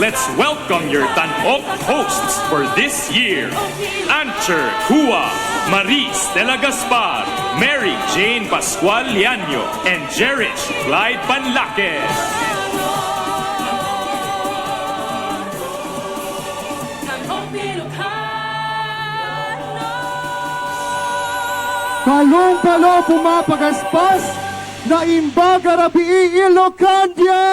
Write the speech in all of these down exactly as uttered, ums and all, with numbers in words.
Let's welcome your Tan-ok hosts for this year. Anchor Kua, Marie Stella Gaspar, Mary Jane Pascual Liaño, and Jerich Clyde Panlaque. Palong-palo pumapagaspas, naimbag a rabii Ilocandia!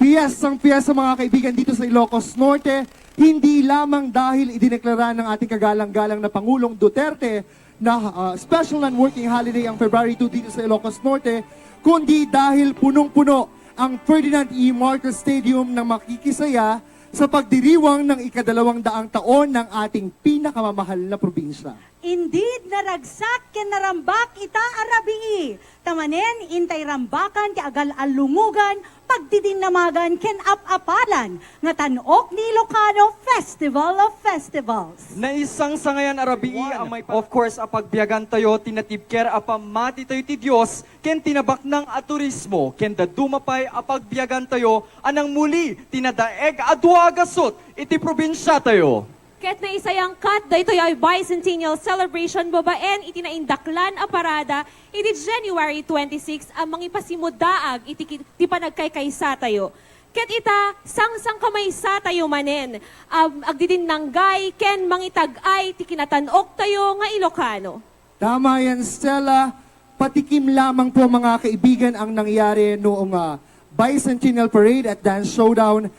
Piyesang-piyesa, mga kaibigan, dito sa Ilocos Norte, hindi lamang dahil idineklara ng ating kagalang-galang na Pangulong Duterte na, ah, special non-working holiday ang February two dito sa Ilocos Norte, kundi dahil punong-puno ang Ferdinand E. Marcos Stadium ng makikisaya sa pagdiriwang ng ikadalawang daang taon ng ating pinakamamahal na probinsya. Indeed, naragsak ken narambak ita a rabii. Ta manen, intay rambakan ti agal-allungogan, pagdidinnamagan ken ap-apalan nga Tan-ok ni Ilocano, Festival of Festivals. Naisangsangayan a rabii a may, of course, a pagbiagantayo ti natibker a pammatitayo ti Dios ken ti nabaknang a turismo ken dadduma pay a pagbiagantayo a nangmuli ti nadaeg a dua a gasut iti probinsiatayo. Ket naisayangkat daytoy a bicentennial celebration babaen iti naindaklan a parada idi January twenty-six a mangipasimuddaag iti ki-, ti panagkaykaysatayo. Ket ita, sangsangkamaysatayo manen a agdidinnanggay ken mangitag-ay ti kinatan-oktayo nga Ilokano. Tama yan, Stella. Patikim lamang po, mga kaibigan, ang nangyari noong, ah, Bicentennial Parade at Dance Showdown.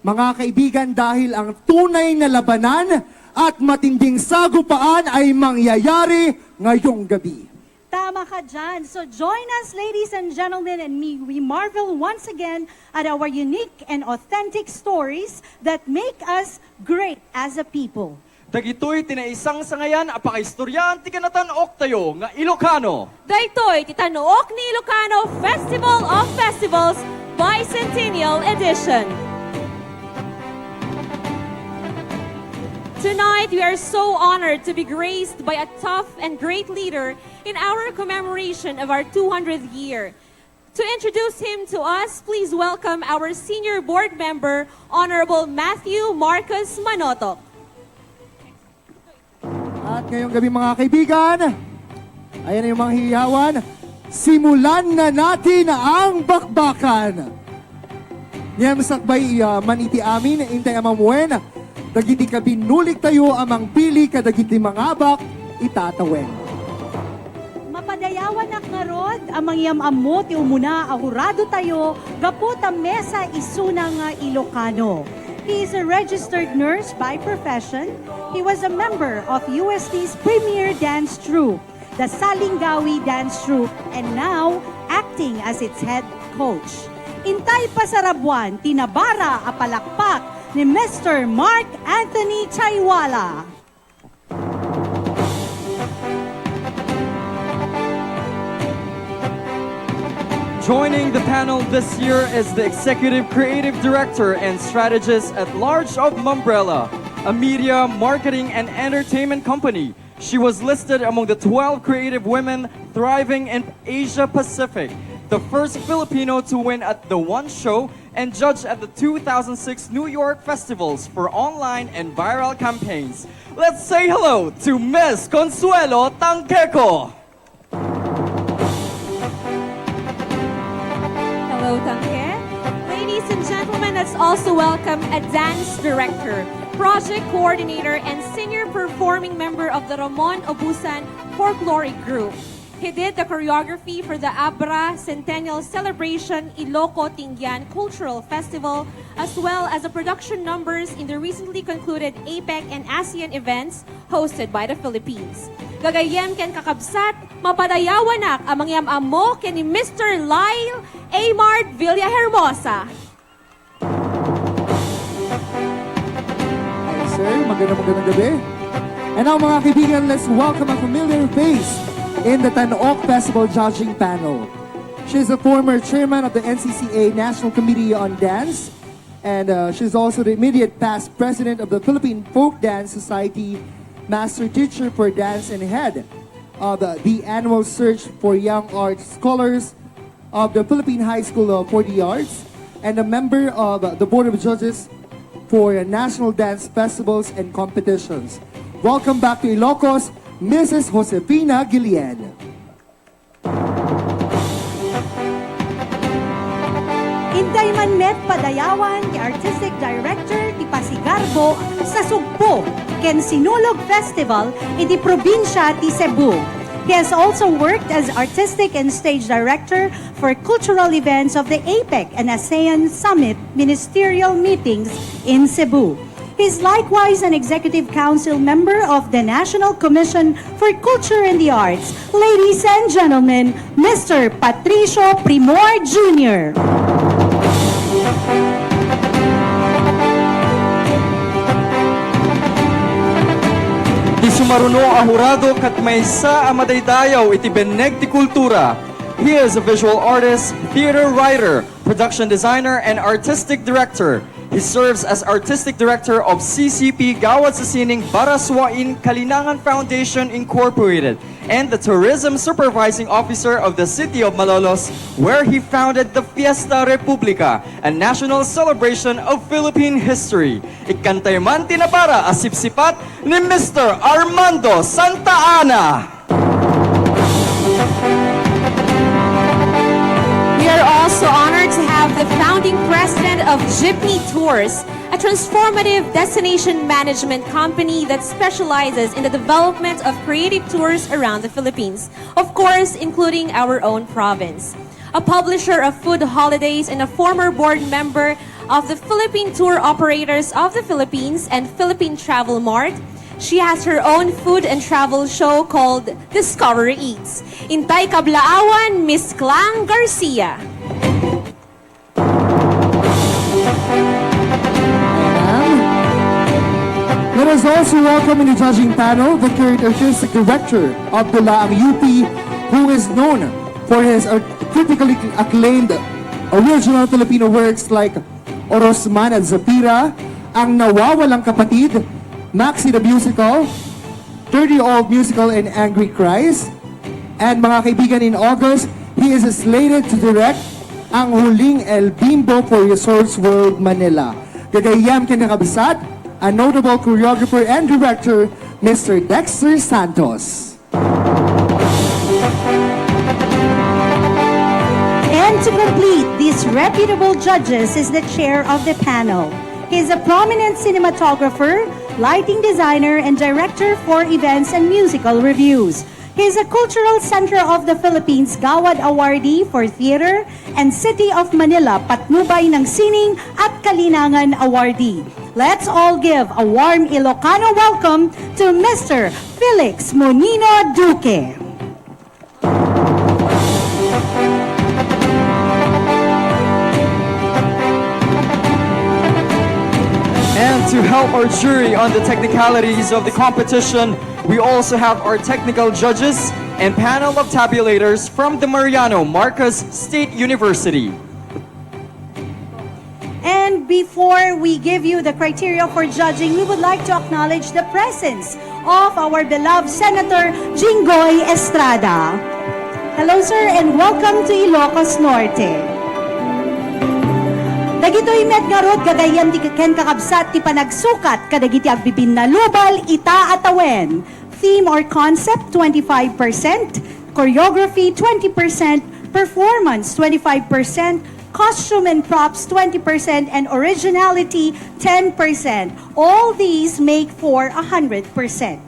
Mga kaibigan, dahil ang tunay na labanan at matinding sagupaan ay mangyayari ngayong gabi. Tama ka dyan. So join us, ladies and gentlemen, and me, we marvel once again at our unique and authentic stories that make us great as a people. Dagitoy ti naisangsangayan a pakaistoryaan ti kinatan-oktayo nga Ilokano. Daytoy ti Tan-ok ni Ilokano Festival of Festivals Bicentennial Edition. Tonight, we are so honored to be graced by a tough and great leader in our commemoration of our two hundredth year. To introduce him to us, please welcome our Senior Board Member, Honorable Matthew Marcos Manotoc. At ngayong gabi, mga kaibigan, ayan na yung mga hiyawan. Simulan na natin ang bakbakan. Ngem sakbay, ah, man iti amin, intay a mamuen dagiti kabinuliktayo a mangpili kadagiti mangabak ita tawen. Mapadayawanak ngarud a mangyam-ammo ti umuna a hurado tayo gapu ta mesa isuna nga Ilokano. He is a registered nurse by profession. He was a member of U S T's premier dance troupe, the Salingawi Dance Troupe, and now acting as its head coach. Intay pasarabuan ti nabara a palakpak ni Mister Mark Anthony Chaiwala. Joining the panel this year is the Executive Creative Director and Strategist at Large of Mumbrella, a media, marketing, and entertainment company. She was listed among the twelve creative women thriving in Asia Pacific, the first Filipino to win at the One Show and judged at the two thousand six New York Festivals for online and viral campaigns. Let's say hello to Miss Consuelo Tangqueco. Hello, Tangke. Ladies and gentlemen, let's also welcome a dance director, project coordinator, and senior performing member of the Ramon Obusan Folkloric Group. He did the choreography for the Abra Centennial Celebration Iloco Tinggian Cultural Festival, as well as the production numbers in the recently concluded APEC and ASEAN events hosted by the Philippines. Gagayyem ken kakabsat, mapadayawanak a mangyam-ammo ken ni Mister Lyle Amard Villahermosa. Hi, sir. Magandang, magandang gabi. And now, mga kaibigan, let's welcome a familiar face in the Tan-ok Festival judging panel. She's a former chairman of the N C C A National Committee on Dance, and, uh, she's also the immediate past president of the Philippine Folk Dance Society, master teacher for dance, and head of, uh, the annual search for young art scholars of the Philippine High School of forty Arts. and a member of the Board of Judges for National Dance Festivals and Competitions. Welcome back to Ilocos, Missus Josefina Guillen. Intay man met padayawan ti Artistic Director ti Pasigarbo sa Sugpo ken Sinulog Festival iti probinsia ti Cebu. He has also worked as Artistic and Stage Director for cultural events of the APEC and ASEAN Summit Ministerial Meetings in Cebu. He is likewise an executive council member of the National Commission for Culture and the Arts. Ladies and gentlemen, Mister Patricio Primor Junior Ti sumaruno a hurado ket maysa a madaydayaw iti benneg ti kultura. He is a visual artist, theater writer, production designer, and artistic director. He serves as artistic director of C C P Gawad sa Sining Baraswain Kalinangan Foundation Incorporated and the tourism supervising officer of the city of Malolos, where he founded the Fiesta Republica, a national celebration of Philippine history. Ikkantay man ti napara a sipsipat ni Mister Armando Santa Ana. We are also honored to have the founding president of Jeepney Tours, a transformative destination management company that specializes in the development of creative tours around the Philippines, of course, including our own province. A publisher of food holidays and a former board member of the Philippine Tour Operators of the Philippines and Philippine Travel Mart, she has her own food and travel show called Discovery Eats. Intay kablaawan, Miss Klang Garcia. Let us also welcome in the judging panel the current artistic director of the Laang U P, who is known for his art-, critically acclaimed original Filipino works like Orosman at Zafira, Ang Nawawalang Kapatid, Maxi the Musical, Thirty-Year-Old Musical and Angry Cries. And mga kaibigan, in August, he is slated to direct ang huling El Bimbo for Resorts World Manila. Gagayyem ken kakabsat, a notable choreographer and director, Mister Dexter Santos. And to complete these reputable judges is the chair of the panel. He is a prominent cinematographer, lighting designer, and director for events and musical reviews. He is a Cultural Center of the Philippines Gawad Awardee for Theater and City of Manila Patnubay ng Sining at Kalinangan Awardee. Let's all give a warm Ilocano welcome to Mister Felix Monino Duque. And to help our jury on the technicalities of the competition, we also have our technical judges and panel of tabulators from the Mariano Marcos State University. And before we give you the criteria for judging, we would like to acknowledge the presence of our beloved Senator Jinggoy Estrada. Hello, sir, and welcome to Ilocos Norte. Dagitoy met ngarud gagayyem ti ken kakabsat ti panagsukat kadagiti agbibinnalubal ita a tawen. Theme or concept, twenty-five percent. Choreography, twenty percent. Performance, twenty-five percent. Costume and props, twenty percent. And originality, ten percent. All these make for a hundred percent.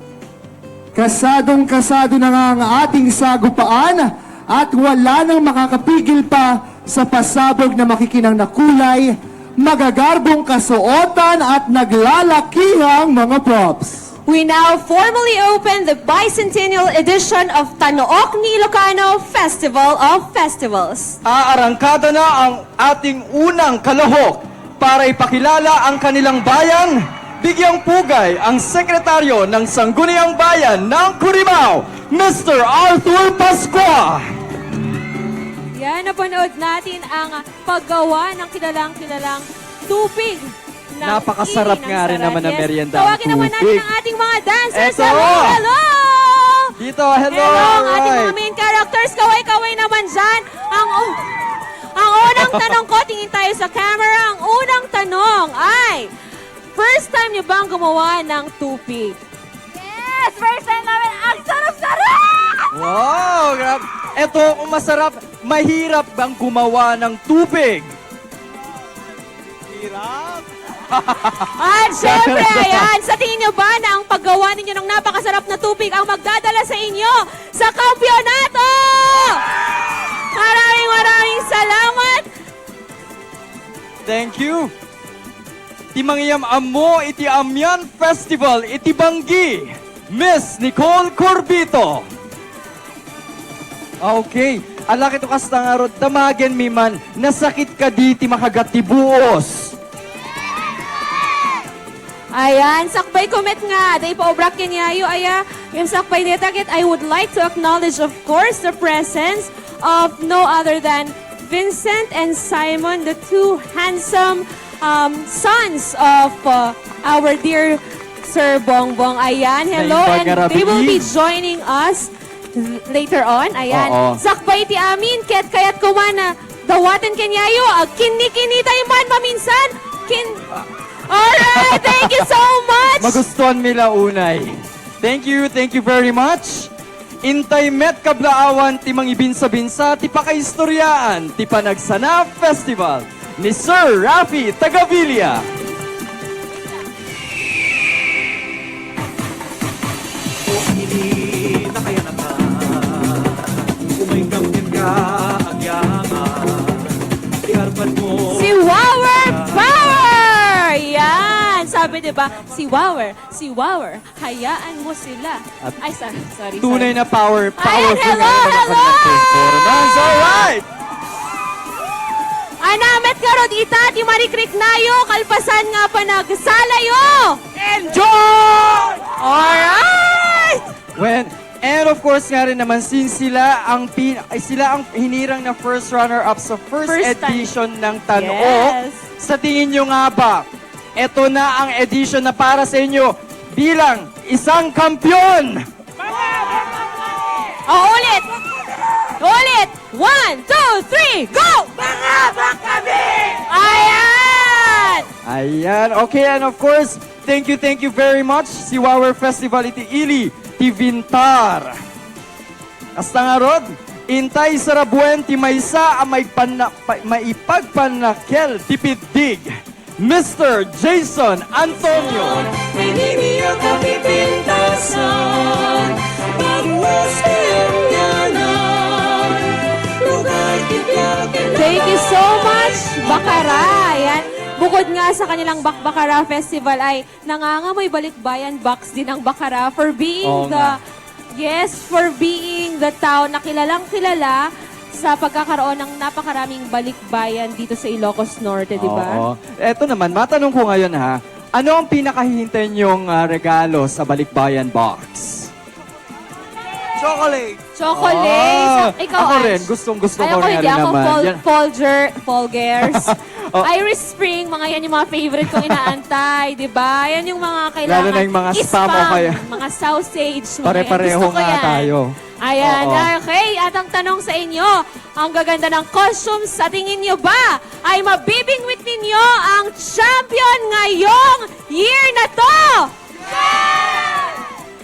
Kasadong-kasado na nga ang ating sagupaan at wala nang makakapigil pa sa pasabog na makikinang na kulay, magagarbong kasuotan at naglalakihang mga props. We now formally open the bicentennial edition of Tanuok ni Ilocano Festival of Festivals. Aarangkada na ang ating unang kalahok para ipakilala ang kanilang bayan. Bigyang pugay ang Sekretaryo ng Sangguniang Bayan ng Curimaw, Mister Arthur Pascua. Yan, napanood natin ang paggawa ng kilalang-kilalang tubig ng Napakasarap Iri ng nga rin naman na Sarayes. Merienda ang Tawagin naman natin tubig. Ang ating mga dancers. Eto. Hello, hello! Dito, hello, Hello, ang ating alright. Mga main characters. Kaway-kaway naman dyan. Ang, u- ang unang Tanong ko, tingin tayo sa camera. Ang unang tanong ay, first time niyo bang gumawa ng tupig? Yes! First time namin! Ang sarap-sarap! Wow! Grabe. Eto, kung masarap, mahirap bang gumawa ng tupig? Hirap. At syempre, ayan, sa tingin nyo ba na ang paggawa ninyo ng napakasarap na tupig ang magdadala sa inyo sa kampiyonato? Maraming maraming salamat. Thank you. Ti mangiyam-ammo iti Amian Festival iti Banggi, Miss Nicole Corbito. Okay. Ala, ket kasta ngarud, damagenmi man, nasakit kadi ti makagat ti buos? Ayan, sakbay ko met nga, da ipaubrak kenyayo, aya, ngem sakbay dayta ket, I would like to acknowledge, of course, the presence of no other than Vincent and Simon, the two handsome, um, sons of, uh, our dear Sir Bongbong. Ayan, hello, and they will be joining us later on. Ayan. Oo. Sakbay ti amin, ket kayatko man a dawaten kenyayo, agkinnikinnitay man maminsan. Kin-, alright, thank you so much. Magustuanmi la unay. Thank you, thank you very much. Intay met kablaawan ti mangibinsabinsa ti pakaistoryaan ti Panagsana Festival ni Sir Raffy Tagavilla. Si Wawer Power! Yan! Sabi, di ba? Si Wawer, si Wawer. Hayaan mo sila. At ay, sorry, sorry, tunay sorry. Na power, ayan, powerful hello, nga naman hello! Ang kanilang performance. Alright! Anamet ngarud ita ti marikriknayo, kalpasan nga panagsalayo. Enjoy! Alright! Well, and of course nga rin naman, since sila ang pin-, ay, sila ang hinirang na first runner-up sa first, first time edition ng Tan-ok, yes. Sa tingin nyo nga ba, eto na ang edition na para sa inyo bilang isang kampiyon. O, ulit! Ulit! One, two, three, go! Mangabak kami! Ayan! Ayan. Okay, and of course, thank you, thank you very much. Si Wawer Festival iti ili ti Vintar. Kasta ngarud, intay sarabuen ti maysa a maigpanna-, pa-, maipagpanakel ti piddig, Mister Jason Antonio. Thank you so much, Bakara. Ayan. Bukod nga sa kanilang Bakbakara Festival ay nangangamoy balikbayan box din ang Bakara for being Oo the nga. Yes, for being the town na kilalang-kilala sa pagkakaroon ng napakaraming balikbayan dito sa Ilocos Norte, di ba? Oo. Eto naman, matanong ko ngayon ha, ano ang pinakahihintay niyong, ah, regalo sa balikbayan box? Chocolate. Chocolate. Ah, ikaw, ako rin, Ange? Gustong-gusto ko rin naman. Ay, ako hindi. Ako, Fol-, yan. Folger-, Folgers. Oh. Irish Spring, mga yan yung mga favorite kong inaantay, di ba? Yan yung mga kailangan. Lalo na yung mga spam o i-spam, kaya mga sausage, mga yan. Pare-pareho nga tayo. Gusto ko yan. Ayan, oo. Okay. At ang tanong sa inyo, ang gaganda ng costumes, sa tingin nyo ba ay mabibingwit ninyo ang champion ngayong year na to? Yes!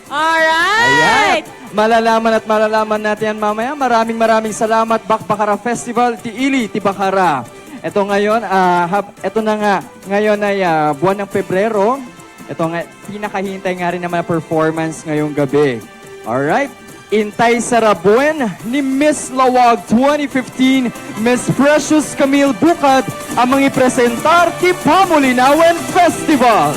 Alright! Ayan. Malalaman at malalaman natin yan mamaya. Maraming, maraming salamat, Bakbakara Festival, ti ili ti Bakara. Ito ngayon, ah, hab-, ito na nga, ngayon ay, ah, buwan ng Pebrero. Ito nga, pinakahintay nga rin naman na performance ngayong gabi. Alright? Intay sarabuen ni Miss Laoag twenty fifteen, Miss Precious Camille Bucad, ang mangipresentar ti Pamulinawen Festival.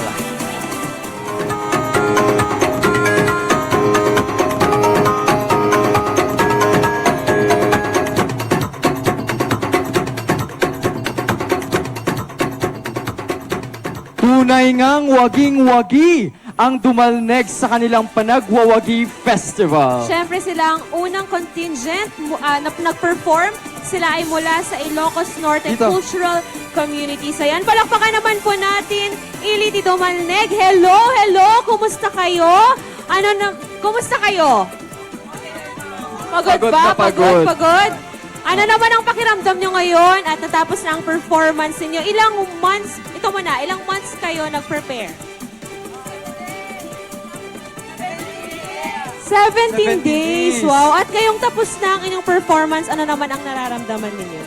Tunay ngang waging-wagi ang dumalneg sa kanilang Panagwawagi Festival. Siyempre, sila ang unang contingent mu-, ah, na nag-perform. Sila ay mula sa Ilocos Norte Dito. Cultural Community. So, yan, palakpakan naman po natin, ili ti dumalneg. Hello, hello, kumusta kayo? Ano na, kumusta kayo? Pagod ba? Pagod na pagod. Pagod, pagod? Ano naman ang pakiramdam nyo ngayon at natapos na ang performance ninyo? Ilang months, ito muna, ilang months kayo nag-prepare? Seventeen Seventeen days. days. Wow. At ngayong tapos na ang inyong performance, ano naman ang nararamdaman ninyo?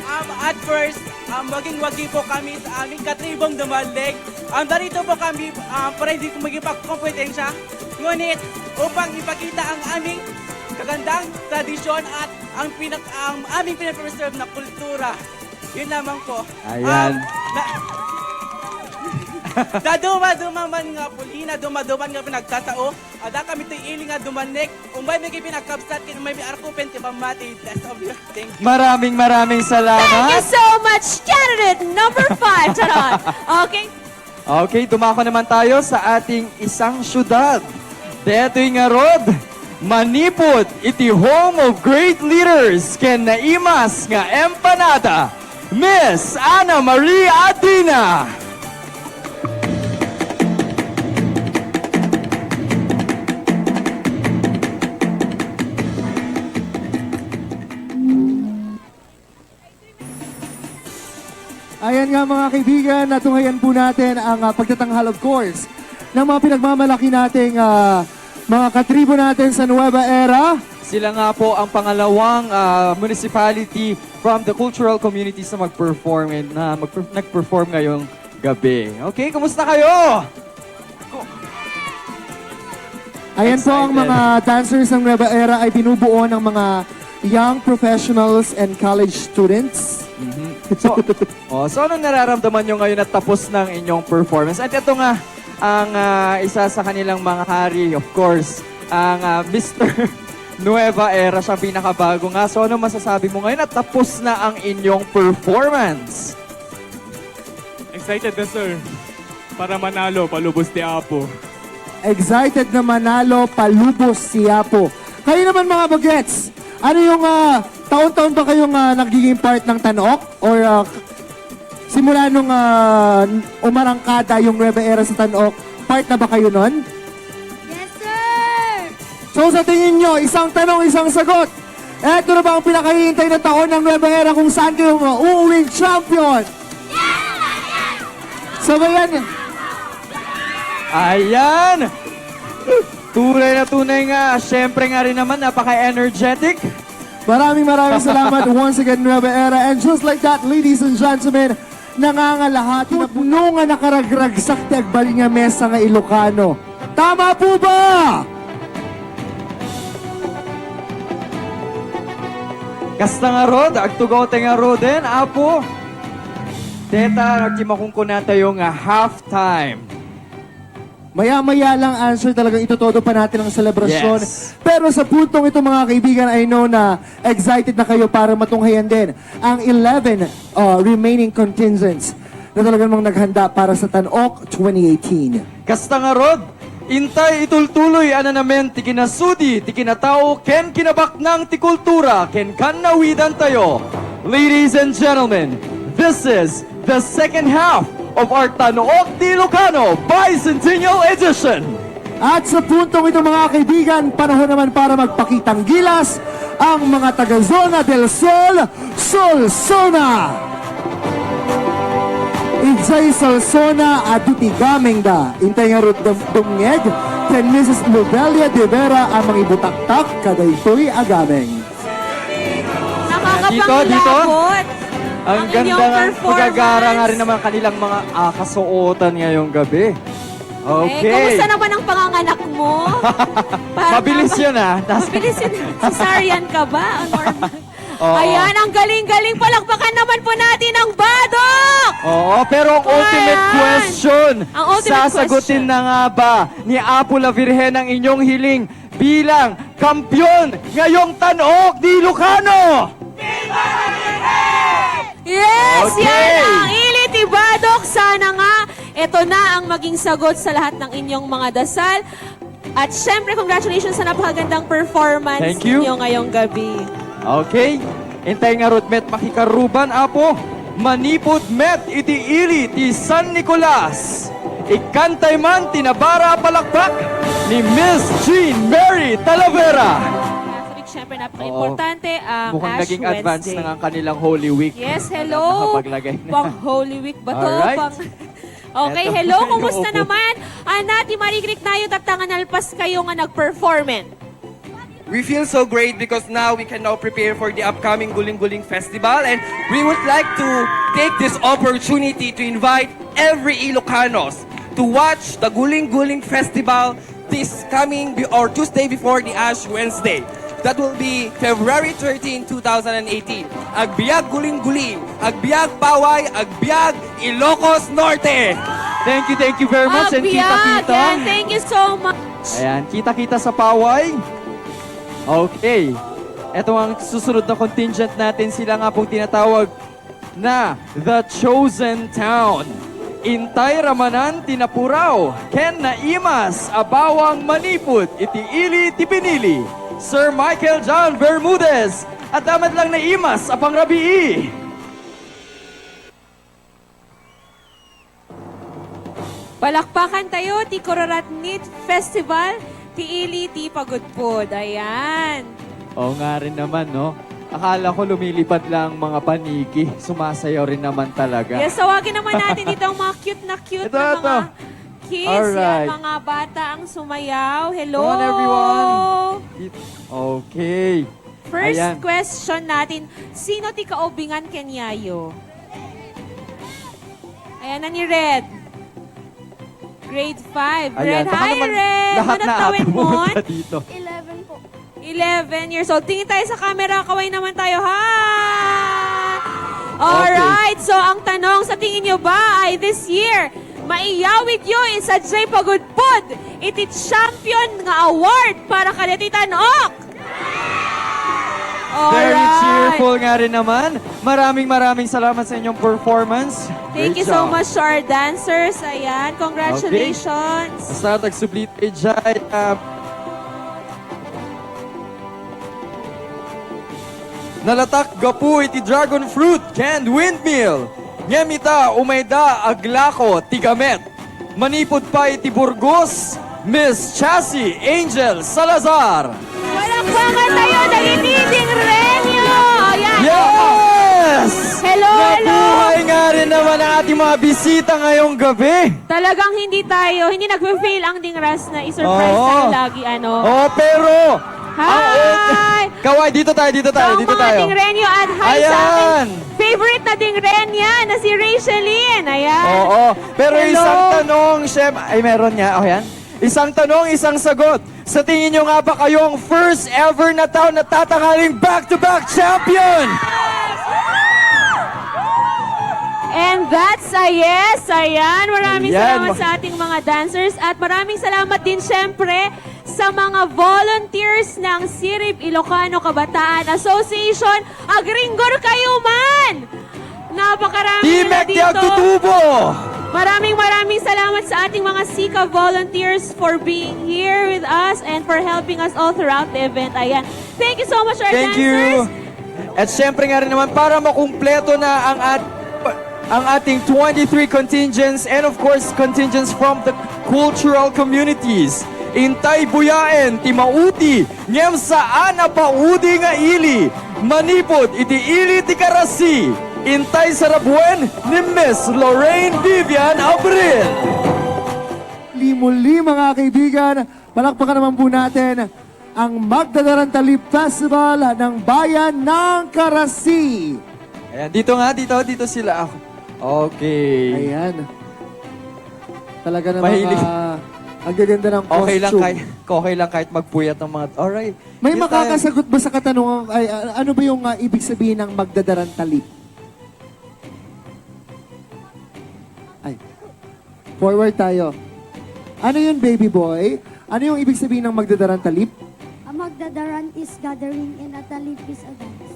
Um, at first, um, waging-wagi po kami sa aming katribong Dumalig. Um, narito po kami, um, para hindi po maging pagkompetensya, ngunit upang ipakita ang aming kagandang tradisyon at ang pinak-, ang aming pinapreserve na kultura. Yun lamang po. Ayan. Um, na-, daduma-duma man nga pulina, duma-duma nga pinagtatao, adda kami ti ili nga Dumalig, umbay mi pinagkabsat, ken umbay mi arkupen ti pammati. That's all. Thank you. Maraming, maraming salamat. Thank you so much, candidate number five. Charot. Okay. Okay, dumako naman tayo sa ating isang syudad. Detoy ngarud, manipud iti home of great leaders ken naimas nga empanada, Miss Ana Marie Adina. Ayan nga, mga kaibigan, natunghayan po natin ang, ah, pagtatanghal, of course, ng mga pinagmamalaki nating, ah, mga katribo natin sa Nueva Era. Sila nga po ang pangalawang, ah, municipality from the cultural communities na mag-perform and na mag- nag-perform ngayong gabi. Okay, kumusta kayo? Ayan po, ang Excited. Mga dancers ng Nueva Era ay binubuo ng mga young professionals and college students. Mhm. So, oh, so anong nararamdaman nyo ngayon at tapos ng inyong performance? At ito nga, ang, ah, isa sa kanilang mga hari, of course, ang, ah, Mister Nueva Era, siyang pinakabago nga. So, ano masasabi mo ngayon at tapos na ang inyong performance? Excited na, sir. Para manalo, palubos ti Apo. Excited na manalo, palubos ti Apo. Kayo naman, mga bagets, ano yung, ah, taon-taon ba kayong, ah, nagiging part ng Tanok? Or, ah, simula nung, ah, umarangkada yung Nueva Era sa Tanok, part na ba kayo nun? Yes, sir! So, sa tingin nyo, isang tanong, isang sagot. Eto na ba ang pinakahihintay na taon ng Nueva Era kung saan kayo mauuwing champion? Sabayan. Ayan! Tunay na tunay nga, syempre nga rin naman, napaka-energetic. Maraming, maraming salamat once again, Nueva Era. And just like that, ladies and gentlemen, nangangalahati na po. Pudno nga nakaragragsak ti agbalin nga mesa nga Ilocano. Tama po ba? Kasta ngarud, agtugaw tayo ngaruden, Apo. Deta, nagtimakunkunatayo nga halftime. Maya-maya lang, answer, talagang itotodo pa natin ang selebrasyon. Yes. Pero sa puntong ito, mga kaibigan, I know na excited na kayo para matunghayan din ang eleven, uh, remaining contingents na talagang mga naghanda para sa Tanok twenty eighteen. Kasta ngarud, intay itultuloy a namen ti kinasudi ti kinatao ken kinabaknang ti kultura ken kannawidantayo. Ladies and gentlemen, this is the second half of our Tanok ti Ilocano Bicentennial Edition. At sa puntong ito, mga kaibigan, panahon naman para magpakitang gilas ang mga taga Zona del Sol, Solsona. Idiay Solsona, adu ti gamengda. Intay ngarud dum-, dumngeg ken Missus Lobelia de Vera a mangibutaktak kadaytoy a gameng. Dito, dito. Nakakapangilabot Ang ang ganda inyong nga, performance. Magagara nga rin naman ang kanilang mga, ah, kasuotan ngayong gabi. Okay. Okay. Kumusta naman ang panganganak mo? Parang Mabilis yun, ah. Tas- Mabilis yun. Cesarean ka ba? O normal? Oo. Ayan, ang galing-galing. Palakpakan naman po natin ang Badok! Oo, pero ang ultimate Ayan. question, Ang ultimate sasagutin question. na nga ba ni Apo La Virgen ang inyong hiling bilang kampiyon ngayong Tanok di Ilocano? Yes! Okay. Yan ang ili ti Badok. Sana nga, ito na ang maging sagot sa lahat ng inyong mga dasal. At syempre, congratulations sa napakagandang performance Thank you. ninyo ngayong gabi. Okay. Intay ngarud met makikaruban, Apo. Manipud met iti ili ti San Nicolas. Ikkantay man ti nabara a palakpak ni Miss Jean Mary Talavera. Siyempre, napaka-importante ang Ash Wednesday. Oo. Mukhang naging advance na nga ang kanilang Holy Week. Yes, hello. Parang nakapaglagay na. Pang Holy Week ba to? Alright. Pang, okay, hello, kumusta naman? Eto, hello po. Ana, ti marigrik nayo, tatta nga nalpas kayo nga nag-performance. We feel so great because now we can now prepare for the upcoming Guling-Guling Festival, and we would like to take this opportunity to invite every Ilocanos to watch the Guling-Guling Festival this coming be-, or Tuesday before the Ash Wednesday. That will be February thirteen, two thousand and eighteen. Agbiag Guling-Guling, agbiag Paway, agbiag Ilocos Norte! Thank you, thank you very much, and kita-kita. Agbiag! Yan, thank you so much. Ayan, kita-kita sa Paway. Okay. Eto ang susunod na contingent natin. Sila nga pong tinatawag na The Chosen Town. Intay ramanan ti napuraw ken naimas a bawang manipud iti ili ti pinili, Sir Michael John Bermudez. Adda met lang naimas a pangrabii. Palakpakan tayo ti Kuraratnit Festival, ti ili ti pagudpod. Ayan. Oo nga rin naman, no? Akala ko lumilipad lang mga paniki. Sumasayaw rin naman talaga. Yes, tawagin naman natin dito ang mga cute na cute na mga kids. Ito, ito. Alright. Yan, mga bata ang sumayaw. Hello! Come on, everyone. It-, okay. Ayan. First question natin, sino ti kaubingan ken yayo? Ayan na ni Red. Grade five. Ayan, Red, baka hi, naman Red! Lahat na ata pumunta dito. Eleven po. Eleven years old. Tingin tayo sa camera. Kaway naman tayo. Hi! Okay. Alright. So, ang tanong, sa tingin nyo ba ay this year, maiyawid yo insadiay pagudpod iti champion nga award para kada ti Tan-ok? Very cheerful nga rin naman. Alright. Maraming, maraming salamat sa inyong performance. Great job. Thank you so much to our dancers. Ayan, congratulations. Okay. Basta tagsubli tayo dyan, ah, nalatak gapu iti dragon fruit, canned windmill. Ngem ita, umayda aglako ti gamet. Manipud pay ti Burgos, Miss Chassie Angel Salazar. Palakpakan tayo, dagiti Dingreño! Ayan. Yes! Hello, hello! Nabuhay nga rin naman ang ating mga bisita ngayong gabi. Talagang hindi tayo, hindi nagfe-fail ang Dingras na i-surprise tayo lagi, ano. Oo. Oo, pero, ang, hi! Kaway, dito tayo, dito tayo, dito tayo. Sa mga Dingreño at hi sa aking favorite na Dingreña na si Rachelyn. Ayan. Oo. Pero isang tanong, syem-, ay, meron nga. O, yan. Isang tanong, isang sagot. Sa tingin nyo nga ba kayo ang first ever na tao na tatangaling back-to-back champion? And that's a yes. Ayan. Maraming salamat sa ating mga dancers. At maraming salamat din, syempre, sa mga volunteers ng Sirib Ilocano Kabataan Association. Agringgor kayo man! Napakarami nila dito. Timek ti agtutubo! Maraming, maraming salamat sa ating mga SICA volunteers for being here with us and for helping us all throughout the event. Ayan. Thank you so much, our dancers. Thank you. At syempre nga rin naman, para makumpleto na ang at-, ang ating twenty-three contingents and of course, contingents from the cultural communities. Intay buyaen ti mauti ngem saan a paudi nga ili, manipud iti ili ti karasi, intay sarabuen ni Miss Lorraine Vivian Abril. Muli, mga kaibigan, palakpakan naman po natin ang Magdadarantalip Festival ng Bayan ng Karasi. Ayan, dito nga, dito, dito sila. Ako. Okay. Ayan. Talaga namang, ah, ang gaganda ng costume. Okay lang kahit, okay lang kahit magpuyat ang mga, alright. May makakasagot ba sa katanungan, ay, ah, ano ba yung, ah, ibig sabihin ng magdadarantalip? Ay. Forward tayo. Ano yun, baby boy? Ano yung ibig sabihin ng magdadarantalip? A magdadaran is gathering and a talip is a dance.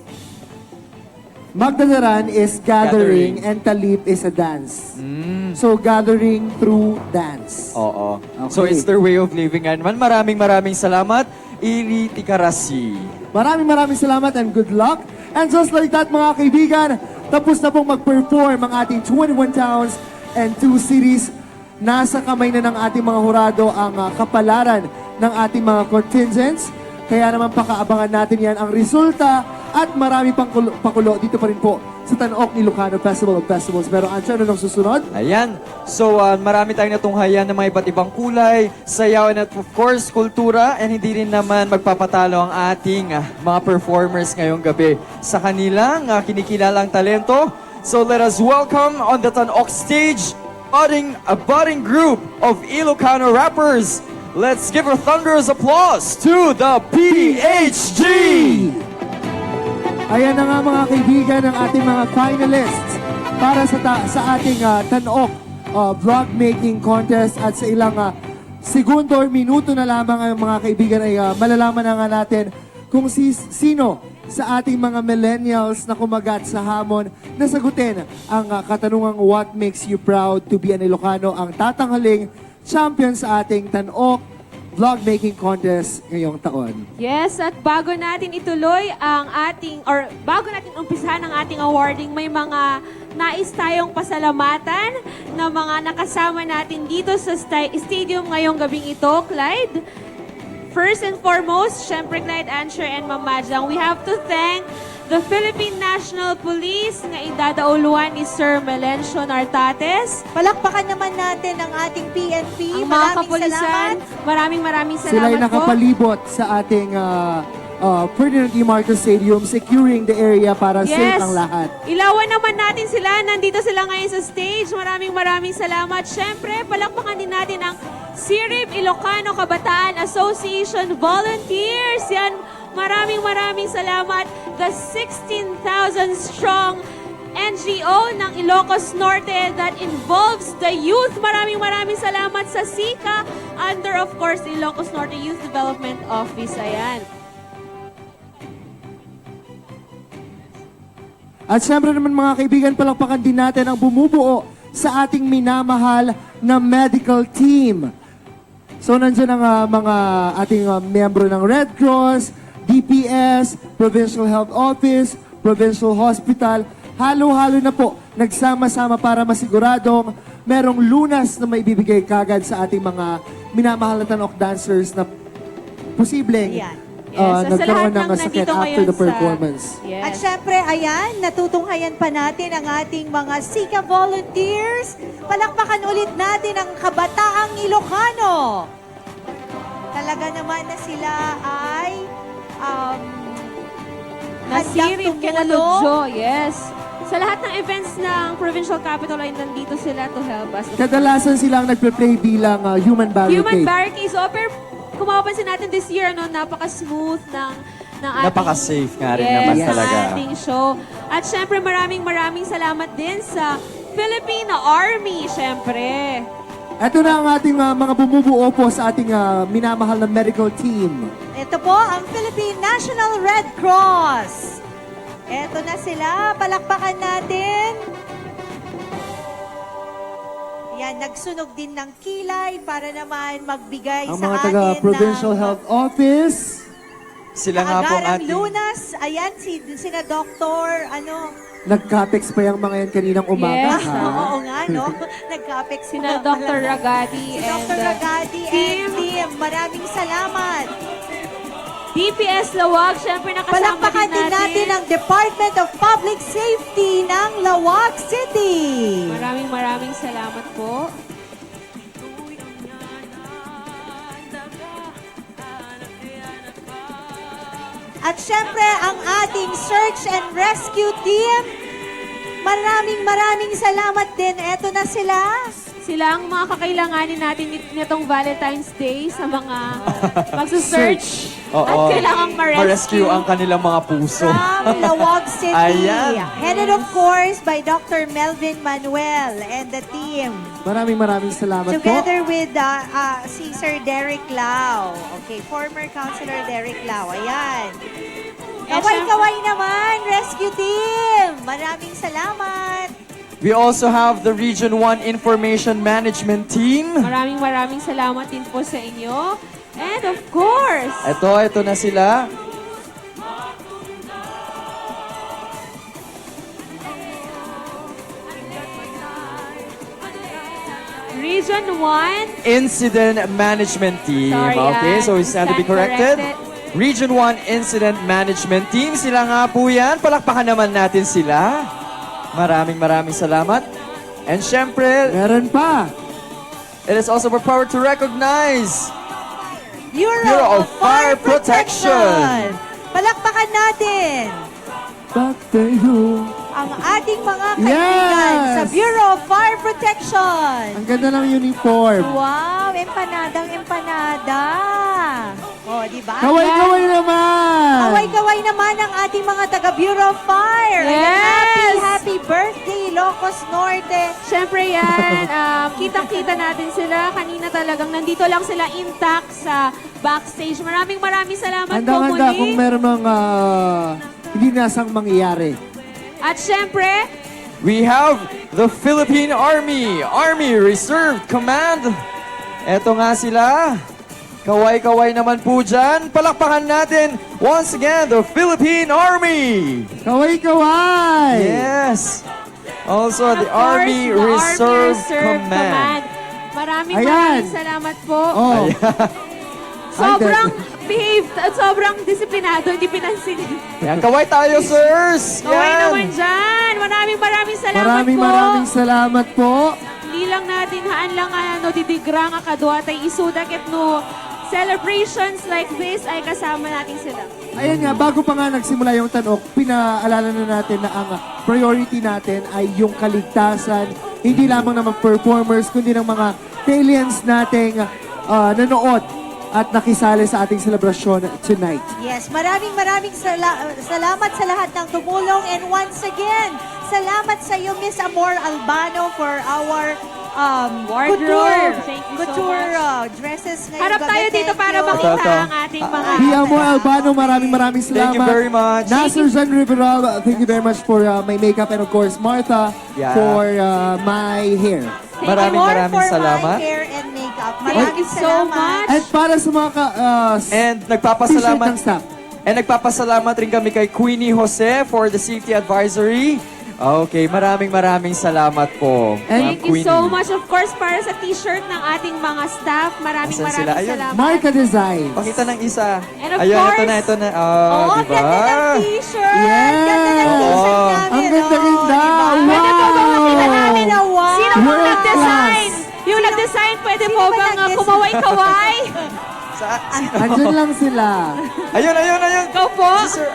Magdadaran is gathering and talip is a dance. Mm. So, gathering through dance. Oo. Okay. So, it's their way of living. And man, maraming, maraming salamat, Ili ti Karasi. Maraming, maraming salamat and good luck. And just like that, mga kaibigan, tapos na pong mag-perform ang ating twenty-one towns and two cities. Nasa kamay na ng ating mga hurado ang, ah, kapalaran ng ating mga contingents. Kaya naman pakaabangan natin yan, ang resulta at marami pang kulo, pakulo dito pa rin po sa Tan-ok Ilocano Festival of Festivals. Pero Ancho, ano nang susunod? Ayan. So, ah, marami tayong natunghayan ng mga iba't ibang kulay, sayaw, and of course, kultura. And hindi rin naman magpapatalo ang ating, ah, mga performers ngayong gabi sa kanilang, ah, kinikilalang talento. So let us welcome on the Tan-ok stage, budding, a budding group of Ilocano rappers. Let's give a thunderous applause to the P H G! Ayan na nga, mga kaibigan, ang ating mga finalists para sa ta-, sa ating, ah, Tan-ok, ah, vlog making contest, at sa ilang, ah, segundo or minuto na lamang, ang mga kaibigan, ay, ah, malalaman na nga natin kung si, sino sa ating mga millennials na kumagat sa hamon na sagutin ang, ah, katanungang "What makes you proud to be an Ilocano?" ang tatanghaling champion sa ating Tan-ok Vlog Making Contest ngayong taon. Yes, at bago natin ituloy ang ating, or bago natin umpisahan ang ating awarding, may mga nais tayong pasalamatan na mga nakasama natin dito sa sta-, stadium ngayong gabing ito, Clyde. First and foremost, syempre, Clyde, Ansher, and Ma'am Majang, we have to thank the Philippine National Police nga idadauluan ni Sir Melencio Nartates. Palakpakan naman natin ang ating P N P. Ang mga kapulisan, maraming, maraming salamat. Sila'y nakapalibot sa ating, ah, ah, Ferdinand E. Marcos Stadium, securing the area para safe ang lahat. Yes. Ilawan naman natin sila. Nandito sila ngayon sa stage. Maraming, maraming salamat. Syempre, palakpakan din natin ang Sirib Ilocano Kabataan Association volunteers. Yan, maraming, maraming salamat. The sixteen thousand strong N G O ng Ilocos Norte that involves the youth. Maraming, maraming salamat sa SICA under, of course, Ilocos Norte Youth Development Office. Ayan. At syempre naman, mga kaibigan, palakpakan din natin ang bumubuo sa ating minamahal na medical team. So, nandiyan ang, ah, mga ating, ah, miyembro ng Red Cross, D P S, Provincial Health Office, Provincial Hospital. Halo-halo na po, nagsama-sama para masiguradong merong lunas na maibibigay kagad sa ating mga minamahal na Tan-ok dancers na posibleng, ah, nagkaroon ng sakit after the performance. Ayan. Yes, sa lahat ng nandito ngayon sa, yes. At syempre, ayan, natutunghayan pa natin ang ating mga SICA volunteers. Palakpakan ulit natin ang Kabataang Ilocano. Talaga naman na sila ay, um, handang tumulong. Nasirib, kinatudyo, yes. Sa lahat ng events ng Provincial Capitol ay nandito sila to help us, of course. Kadalasan sila ang nagpe-play bilang, ah, human barricade. Human barricade. So, pero kung mapapansin natin this year, ano, napaka-smooth ng, ng ating, napaka-safe nga rin naman talaga, yes, ng ating show. At syempre, maraming, maraming salamat din sa Filipino Army, syempre. Eto na ang ating, ah, mga bumubuo po sa ating, ah, minamahal na medical team. Ito po ang Philippine National Red Cross. Eto na sila. Palakpakan natin. Yan, nagsunog din ng kilay para naman magbigay sa atin ng, ang mga taga Provincial Health Office. Sila nga po ang ating lunas. Ayan, si, sina Doktor, ano? Nag-capex pa yang mga yan kaninang umaga, ha? Yes, oo nga, no? Nag-capex pa pala. Sina Doktor Ragadi and, uh, team. Si Doktor Ragadi and team, maraming salamat. D P S Laoag, syempre, nakasama din natin. Palakpakan din natin ang Department of Public Safety ng Laoag City. Maraming, maraming salamat po. At syempre, ang ating search and rescue team. Maraming, maraming salamat din. Eto na sila. Sila ang mga kakailanganin natin nit-, nitong Valentine's Day sa mga magsusearch. Search. Oo. At kailangang ma-rescue. Ma-rescue ang kanilang mga puso. From Laoag City. Ayan. Headed, of course, by Doctor Melvin Manuel and the team. Maraming, maraming salamat po. Together with, uh, uh, si Sir Derek Lau. Okay, former Councilor Derek Lau. Ayan. Kaway-kaway naman, rescue team! Maraming salamat! We also have the Region one Information Management Team. Maraming, maraming salamat din po sa inyo. And of course, ito, ito na sila. Region one Incident Management Team. Sorry, okay, ah, so it's time to be corrected. Region one Incident Management Team. Sila nga po yan. Palakpakan naman natin sila. Maraming maraming salamat. And syempre, Meron pa. it is also our power to recognize Bureau, Bureau of of Fire Fire Protection. Protection. Palakpakan natin Back to you. ang ating mga kaibigan Yes! sa Bureau of Fire Protection. Ang ganda ng uniform. Wow, empanadang empanada. O, di ba? Kaway-kaway naman. Kaway-kaway naman ang ating mga taga Bureau of Fire. Ayan, Yes! happy, happy birthday, Ilocos Norte. Siyempre yan, um, kitang-kita natin sila. Kanina talagang nandito lang sila intact sa backstage. Maraming maraming salamat po Handang-handa muli. kung meron mang ah, hindi nasang mangyayari. At siyempre, We have the Philippine Army, Army Reserve Command. Eto nga sila. Kaway-kaway naman po dyan. Palakpakan natin once again the Philippine Army. Kaway-kaway. Yes. Also the of course, Army the Reserve Army Reserve Command. Maraming Ayan. maraming salamat po. Oh. Sobrang Ay, behaved at sobrang disiplinado, hindi pinansin. Yan, kaway tayo, sirs. Kaway Yan. naman dyan. Maraming maraming salamat Maraming po. maraming salamat po. Hindi lang natin haan lang ano, didigra nga kadua tay isuda ket no celebrations like this ay kasama natin sila. Ayan nga, bago pa nga nagsimula yung Tan-ok, pinaalala na natin na ang priority natin ay yung kaligtasan, hindi lamang ng mga performers, kundi ng mga Kailians nating ah, nanood at nakisali sa ating selebrasyon tonight. Yes, maraming maraming sala- salamat sa lahat ng tumulong, and once again, salamat sa iyo, Miss Amor Albano, for our um, Wardrobe. couture, Thank you so couture much. uh, dresses ngayong Harap gabi. tayo dito Thank para you. makita Ito, ito. ang ating mga Pia Amor Albano, maraming maraming salamat. Thank you very much. Nasir Jan Riveral, thank you very much for uh, my makeup and of course Martha Yeah. for uh, my hair. Thank Maraming you. More maraming for salamat. My hair and makeup. Thank Maraming you so salamat. much. At para sa mga ka, uh, And t-shirt nagpapasalamat ng staff. And nagpapasalamat rin kami kay Queenie Jose for the safety advisory. Okay, maraming maraming salamat po. And Ma'am Thank you so Queenie. much, of course, para sa t-shirt ng ating mga staff. Maraming Asan sila? maraming Ayun. salamat. Marka Design. Pakita ng isa. And of Ayun, course, ito na, ito na. Oh, Oo, di ang ganda ng ba? t-shirt. Yes. Ganda ng t-shirt Oo. namin. Ang ganda-ganda. Oh, di ba? Pwede po ba makita Wow. namin? Wow. Sino World pong nag-design? class. Yung nag-design, pwede Sino po ba bang uh, nag-design? kumaway-kaway? Sa, Andyan lang sila. ayun, ayun, ayun. Ikaw po? Si Sir.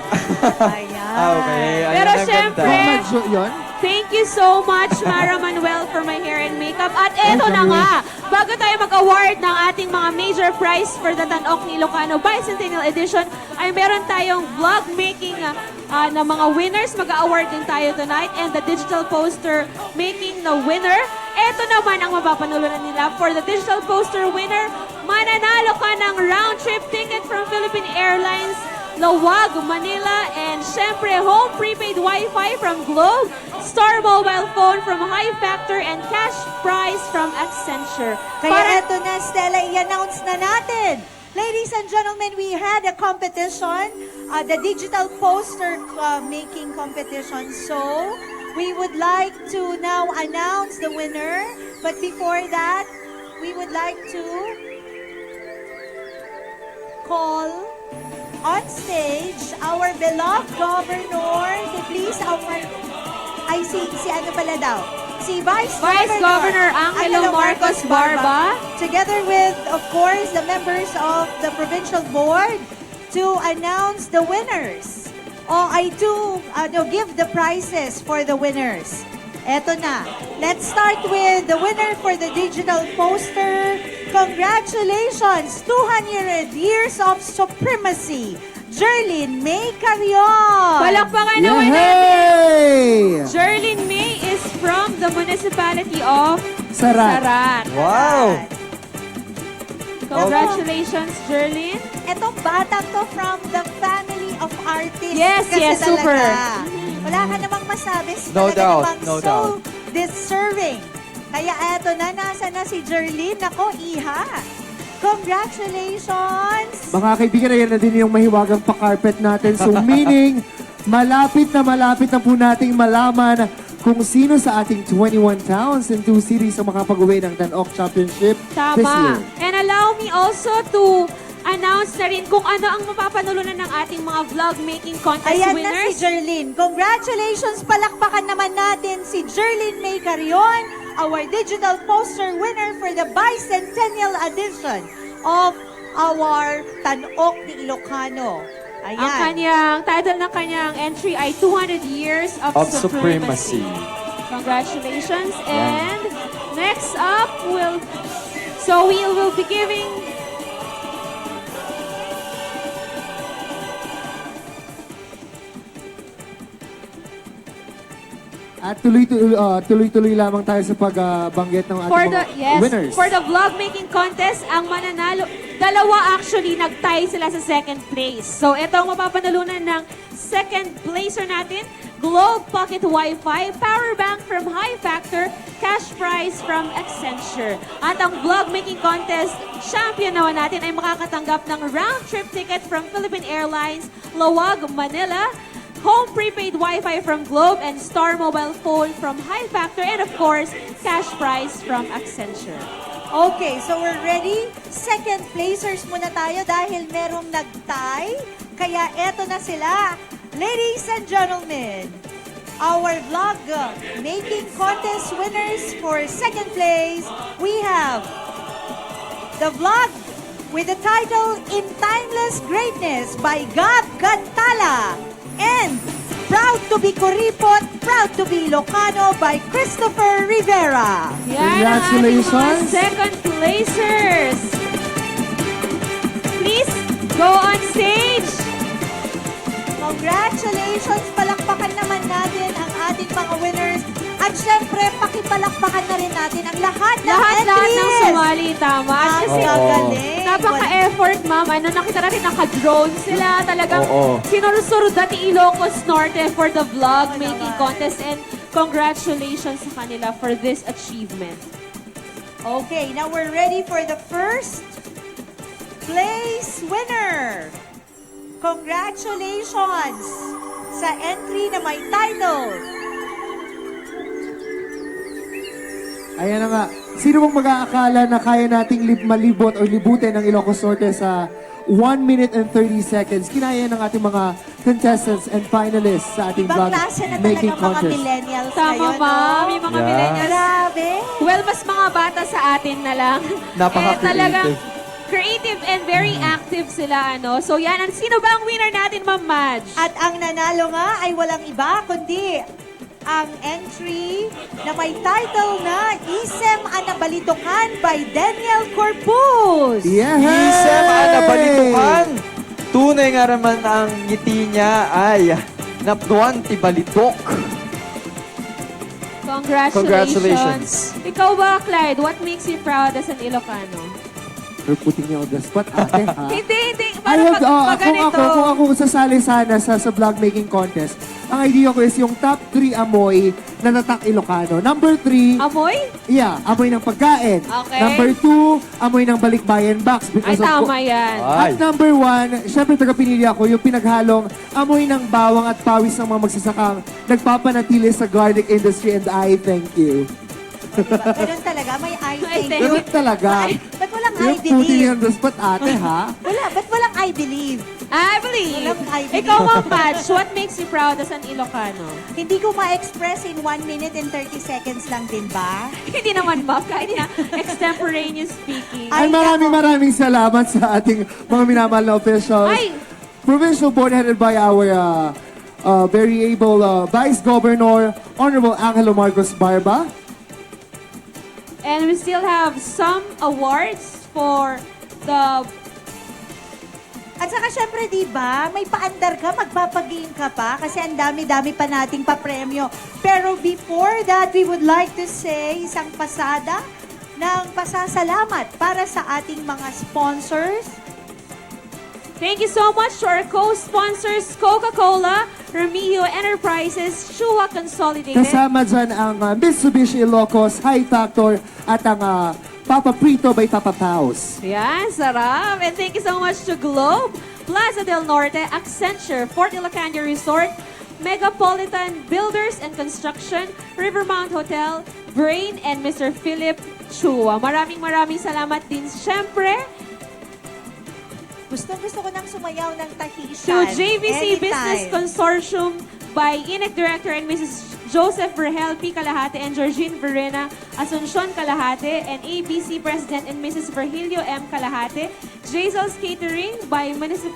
Ayan. Ah, okay. Ayun, Pero ang ganda. syempre, Medyo yun. Thank you so much, Mara Manuel, for my hair and makeup. At eto na nga, bago tayo mag-award ng ating mga major prize for the Tan-ok ni Ilocano Bicentennial Edition, ay meron tayong vlog making uh, uh, na mga winners. Mag-award din tayo tonight and the digital poster making na winner. Eto naman ang mapapanulunan nila for the digital poster winner. Mananalo ka ng round trip ticket from Philippine Airlines, Laoag, Manila, and syempre home prepaid wifi from Globe, Star mobile phone from High Factor, and cash prize from Accenture. Kaya Para- eto na, Stella, i-announce na natin. Ladies and gentlemen, we had a competition, uh, the digital poster uh, making competition. So, we would like to now announce the winner. But before that, we would like to call on stage our beloved governor to please our ay si si ano pala daw, si Vice, Vice Governor Angelo Marcos Barba. Together with, of course, the members of the provincial board to announce the winners. O I do ano, give the prizes for the winners. Eto na. Let's start with the winner for the digital poster. Congratulations! Two hundred years of supremacy. Jerlyn May Carrion. Palakpakan naman natin. Yay! Jerlyn May is from the municipality of Sarat. Sarat. Wow! Congratulations, Jerlyn. Etong batang to from the family of artists. Yes, Kasi yes, talaga, super. Wala ka namang masabi. Si No talaga doubt, namang no so doubt. Deserving. Kaya eto na, nasa na si Jerlyn. Ako, iha. Congratulations! Mga kaibigan, ayan na din yung mahiwagang pa-carpet natin. So meaning, malapit na malapit na po nating malaman kung sino sa ating twenty-one towns and two cities ang makapag-uwi ng Tan-ok Championship this year. Tama. And allow me also to Announce na rin kung ano ang mapapanulunan ng ating mga vlog making contest Ayan na si winners. Jerlyn. Congratulations! Palakpakan naman natin si Jerlyn May Carion, our digital poster winner for the bicentennial edition of our Tan-ok ti Ilocano. Ayan. Ang kanyang title ng kanyang entry ay two hundred Years of Of Supremacy. Supremacy. Congratulations. Yan. And next up, will so we will be giving At tuloy-tuloy, ah, tuloy-tuloy lamang tayo sa pagbanggit ng ating For the, mga yes, winners. For the vlog making contest, ang mananalo, dalawa actually, nag-tie sila sa second place. So, ito ang mapapanalunan ng second placer natin, Globe Pocket Wi-Fi, power bank from High Factor, cash prize from Accenture. At ang vlog making contest champion naman natin ay makakatanggap ng round trip ticket from Philippine Airlines, Laoag, Manila, home prepaid Wi-Fi from Globe, and Star Mobile phone from High Factor, and of course, cash prize from Accenture. Okay, so we're ready. Second placers muna tayo dahil merong nag-tie. Kaya eto na sila. Ladies and gentlemen, our vlog making contest winners for second place, we have the vlog with the title In Timeless Greatness by Gab Gantala and Proud to be Kuripot, Proud to be Ilocano by Christopher Rivera. Yan ang ating mga Congratulations. Second placers. Please go on stage. Congratulations! Palakpakan naman natin ang ating mga winners. At syempre, pakipalakpakan na rin natin ang lahat ng Lahat-lahat ng entries. Sumali, tama. At Ang kasi, gagaling. Napaka-effort, ma'am. Ano, nakita natin, naka-drone sila. Talagang Oo. sinursuro dati Ilocos Norte for the vlog Oo making naman. contest. And congratulations sa kanila for this achievement. Okay, now we're ready for the first place winner. Congratulations sa entry na may title. Ayan na nga. Sino bang mag-aakala na kaya nating lib-, malibot o libutin ang Ilocos Norte sa one minute and thirty seconds? Kinaya ng ating mga contestants and finalists sa ating Ibang vlog klase na making talaga mga contest. millennials Tama, ngayon, ma'am. no? Yung mga Yeah. millennials. Grabe. Well, mas mga bata sa atin na lang. Napaka-creative. Eh, talagang creative and very Mm. active sila, ano. So, yan. Ang sino ba ang winner natin, Ma'am Madge? At ang nanalo nga ay walang iba kundi ang entry na may title na Isem a Nabalitokan by Daniel Corpus. Yes! Isem a Nabalitokan. Tunay nga naman ang ngiti niya ay napduan ti balitok. Congratulations. Congratulations. Ikaw ba, Clyde, what makes you proud as an Ilocano? You're putting me on the spot, ate, ha? Hindi, hindi. I Para have, pag, uh, pag kung ganito. ako, kung ako sasali sana sa, sa vlog making contest, ang idea ko is yung top three amoy na tatak Ilocano. Number three, Amoy? yeah, amoy ng pagkain. Okay. Number two, amoy ng balikbayan box because Ay, of tama co- yan. Ay. At number one, syempre taga-Pinili ako, yung pinaghalong amoy ng bawang at pawis ng mga magsasakang nagpapanatili sa garlic industry, and I thank you. O, diba? Ganun talaga, may I Ay, thank thank you. you. Ganun talaga. Ay, ba't walang You're I putting me believe? on the spot, ate, ha? Wala, ba't walang I believe? I believe. Walang I believe. Ikaw, Ma'am Madge, what makes you proud as an Ilocano? Hindi ko ma-express in one minute and thirty seconds lang din ba? Hindi naman, ma'am. Kahit na extemporaneous speaking. Ay, Ay, maraming, nako. maraming salamat sa ating mga minamahal na officials. Ay! Provincial Board headed by our, uh, uh, very able, uh, Vice Governor, Honorable Angelo Marcos Barba. And we still have some awards for the At saka, syempre, di ba, may paandar ka, magpapagame ka pa, kasi ang dami-dami pa nating papremyo. Pero before that, we would like to say isang pasada ng pasasalamat para sa ating mga sponsors. Thank you so much to our co-sponsors, Coca-Cola, Remio Enterprises, Chua Consolidated. Kasama dyan ang, uh, Mitsubishi Ilocos, High Factor, at ang, uh, Papa Prito by Papa Paus. Yan, sarap. And thank you so much to Globe, Plaza del Norte, Accenture, Fort Ilocano Resort, Megapolitan Builders and Construction, Rivermount Hotel, Brain, and Mister Philip Chua. Maraming, maraming salamat din, syempre, Gustong-gusto ko nang sumayaw ng Tahitian. To J V C Business Anytime. Consortium by I N E C Director and Missus Joseph Vergel P. Kalahate and Georgine Verena Asuncion Kalahate and A B C President and Missus Virgilio M. Kalahate. Jazel's Catering by Municip-,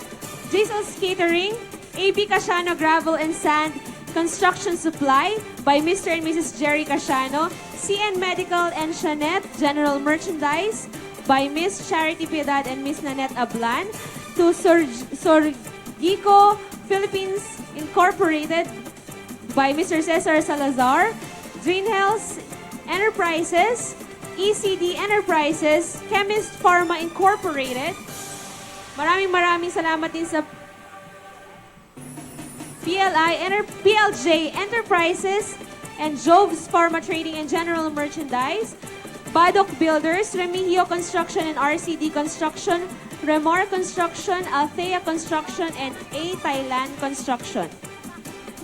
Jazel's Catering, A B Casiano Gravel and Sand Construction Supply by Mister and Missus Jerry Casiano, C N Medical and Shanette General Merchandise by Miss Charity Piedad and Miss Nanette Ablan, to Sur-, Surgico Philippines Incorporated by Mister Cesar Salazar, Green Hills Enterprises, E C D Enterprises, Chemist Pharma Incorporated. Maraming maraming salamat din sa P L I Enter-, P L J Enterprises and Jove's Pharma Trading and General Merchandise, Badoc Builders, Remigio Construction and R C D Construction, Remar Construction, Althea Construction, and A Thailand Construction.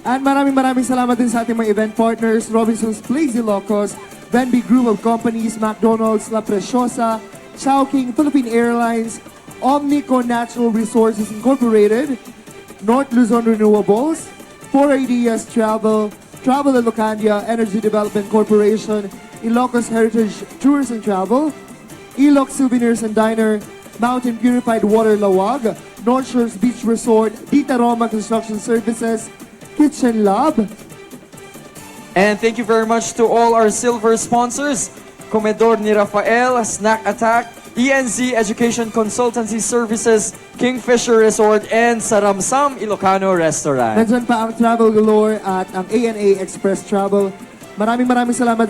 And maraming maraming salamat din sa ating mga event partners, Robinson's Place Ilocos, Venby Group of Companies, McDonald's, La Preciosa, Chowking, Philippine Airlines, Omnico Natural Resources Incorporated, North Luzon Renewables, Four Ideas Travel, Travel Ilocandia, Energy Development Corporation, Ilocos Heritage Tours and Travel, Ilok Souvenirs and Diner, Mountain Purified Water Laoag, North Shores Beach Resort, Dita Roma Construction Services, Kitchen Lab. And thank you very much to all our silver sponsors, Comedor ni Rafael, Snack Attack, E N Z Education Consultancy Services, Kingfisher Resort, and Saramsam Ilocano Restaurant. Nandyan pa ang Travel Galore at ang A N A Express Travel. Maraming, maraming salamat,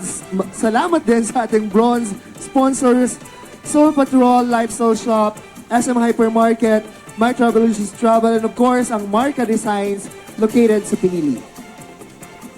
salamat din sa ating bronze sponsors, Soul Patrol, Lifestyle Shop, S M Hypermarket, My Travelicious Travel, and of course, ang Marca Designs, located sa Pinili.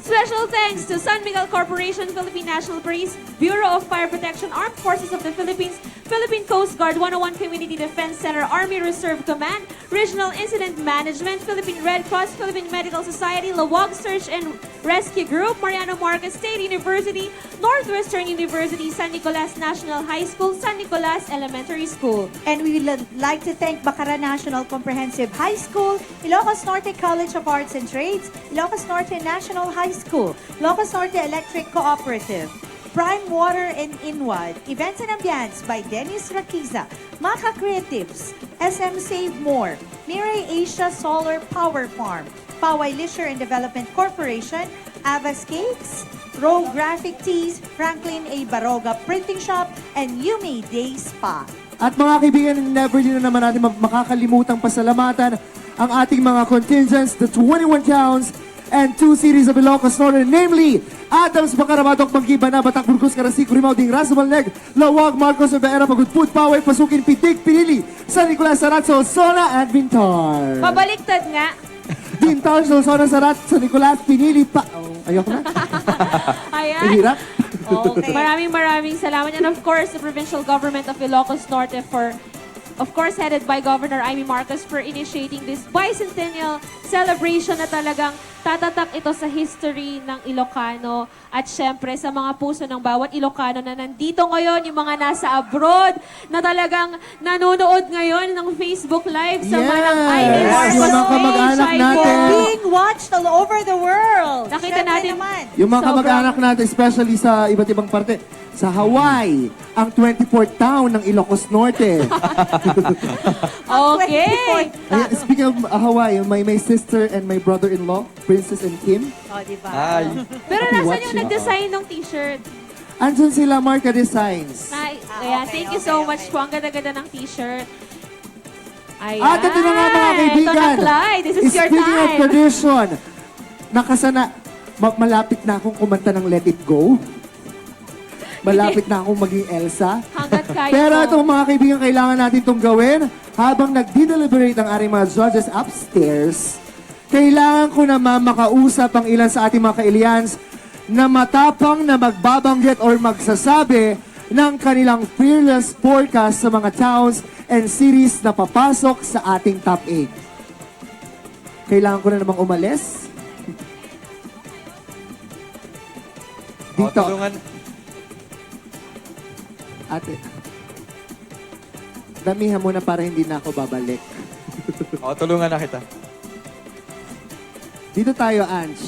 Special thanks to San Miguel Corporation, Philippine National Police, Bureau of Fire Protection, Armed Forces of the Philippines, Philippine Coast Guard, one oh one Community Defense Center, Army Reserve Command, Regional Incident Management, Philippine Red Cross, Philippine Medical Society, Laoag Search and Rescue Group, Mariano Marcos State University, Northwestern University, San Nicolas National High School, San Nicolas Elementary School. And we would like to thank Bacara National Comprehensive High School, Ilocos Norte College of Arts and Trades, Ilocos Norte National High School, Ilocos Norte Electric Cooperative, Prime Water and Inwad, Events and Ambience by Dennis Raquiza, Maca Creatives, S M Save More, Mirai Asia Solar Power Farm, Paway Leisure and Development Corporation, Avas Cakes, Row Graphic Tees, Franklin A. Baroga Printing Shop, and Yumi Day Spa. At mga kaibigan, never din na naman natin ma-, makakalimutang pasalamatan ang ating mga contingents, the twenty-one towns and two cities of Ilocos Norte, namely Adams, Bacara, Badoc, Banggi, Bana, Batac, Burgos, Carasi, Curimaw, Dingaras, Balneg, Laoag, Marcos, Nueva Ecija, Pagudpud, Paway, Pasuquin, Pidig, Pinili, San Nicolas, Sarat, Solsona, and Bintar. Pabaliktad nga. Bintar, Solsona, Sarat, San Nicolas, Pinili, pa-, oh, ayoko na. Ayan. Mahirap. Okay. Maraming, maraming salamat. And of course, the Provincial Government of Ilocos Norte for, of course, headed by Governor Imee Marcos, for initiating this bicentennial celebration na talagang tatatak ito sa history ng Ilocano at syempre sa mga puso ng bawat Ilocano na nandito ngayon, yung mga nasa abroad na talagang nanonood ngayon ng Facebook Live sa Manang Imee Marcos page. Yes, yung mga kamag-anak natin. Being watched all over the world. Nakita natin. Syempre naman. Yung mga kamag-anak natin, especially sa iba't ibang parte. Sa Hawaii, ang twenty-fourth town ng Ilocos Norte. Okay. Ay, speaking of, uh, Hawaii, my, my sister and my brother-in-law, Princess and Kim. Oh, di ba? Ay. Pero nasaan yung nag-design ng t-shirt? Andyan sila, Marca Designs. Ay, ah, ayan, okay, thank you so much po. Ang ganda-ganda ng t-shirt. Ayan. At ito na nga, mga kaibigan. Ito na, Clyde. This is your time. Speaking of tradition, nakasana-, ma-, malapit na akong kumanta ng Let It Go. Malapit na akong maging Elsa. Hanggat kaya mo. Pero itong mga kaibigan, kailangan natin itong gawin habang nagdi-deliberate ang ating mga judges upstairs. Kailangan ko naman makausap ang ilan sa ating mga ka-Ilians na matapang na magbabanggit or magsasabi ng kanilang fearless forecast sa mga towns and cities na papasok sa ating top eight. Kailangan ko na namang umalis. Dito. O, tulungan. Ate. Damihan mo na para hindi na ako babalik. O, tulungan na kita. Dito tayo, Ange.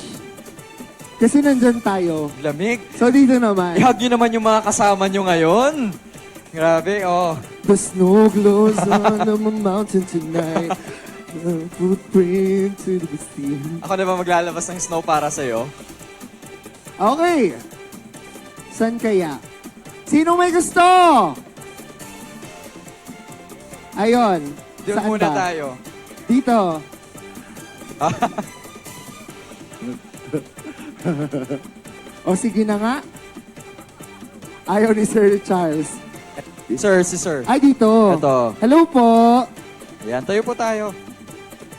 Kasi nandyan tayo. Lamig. So, dito naman. I-hug nyo naman yung mga kasama nyo ngayon. Grabe, oh. The snow glows on the mountain tonight. The footprint to the sea. Ako na ba maglalabas ng snow para sa'yo? Okay. San kaya? Sino may gusto? Ayun. Doon Saan muna ba? Tayo. Dito. O sige na nga. Ayaw ni Sir Charles. Sir, si Sir. Ay, dito. Ito. Hello po. Ayan, tayo po tayo.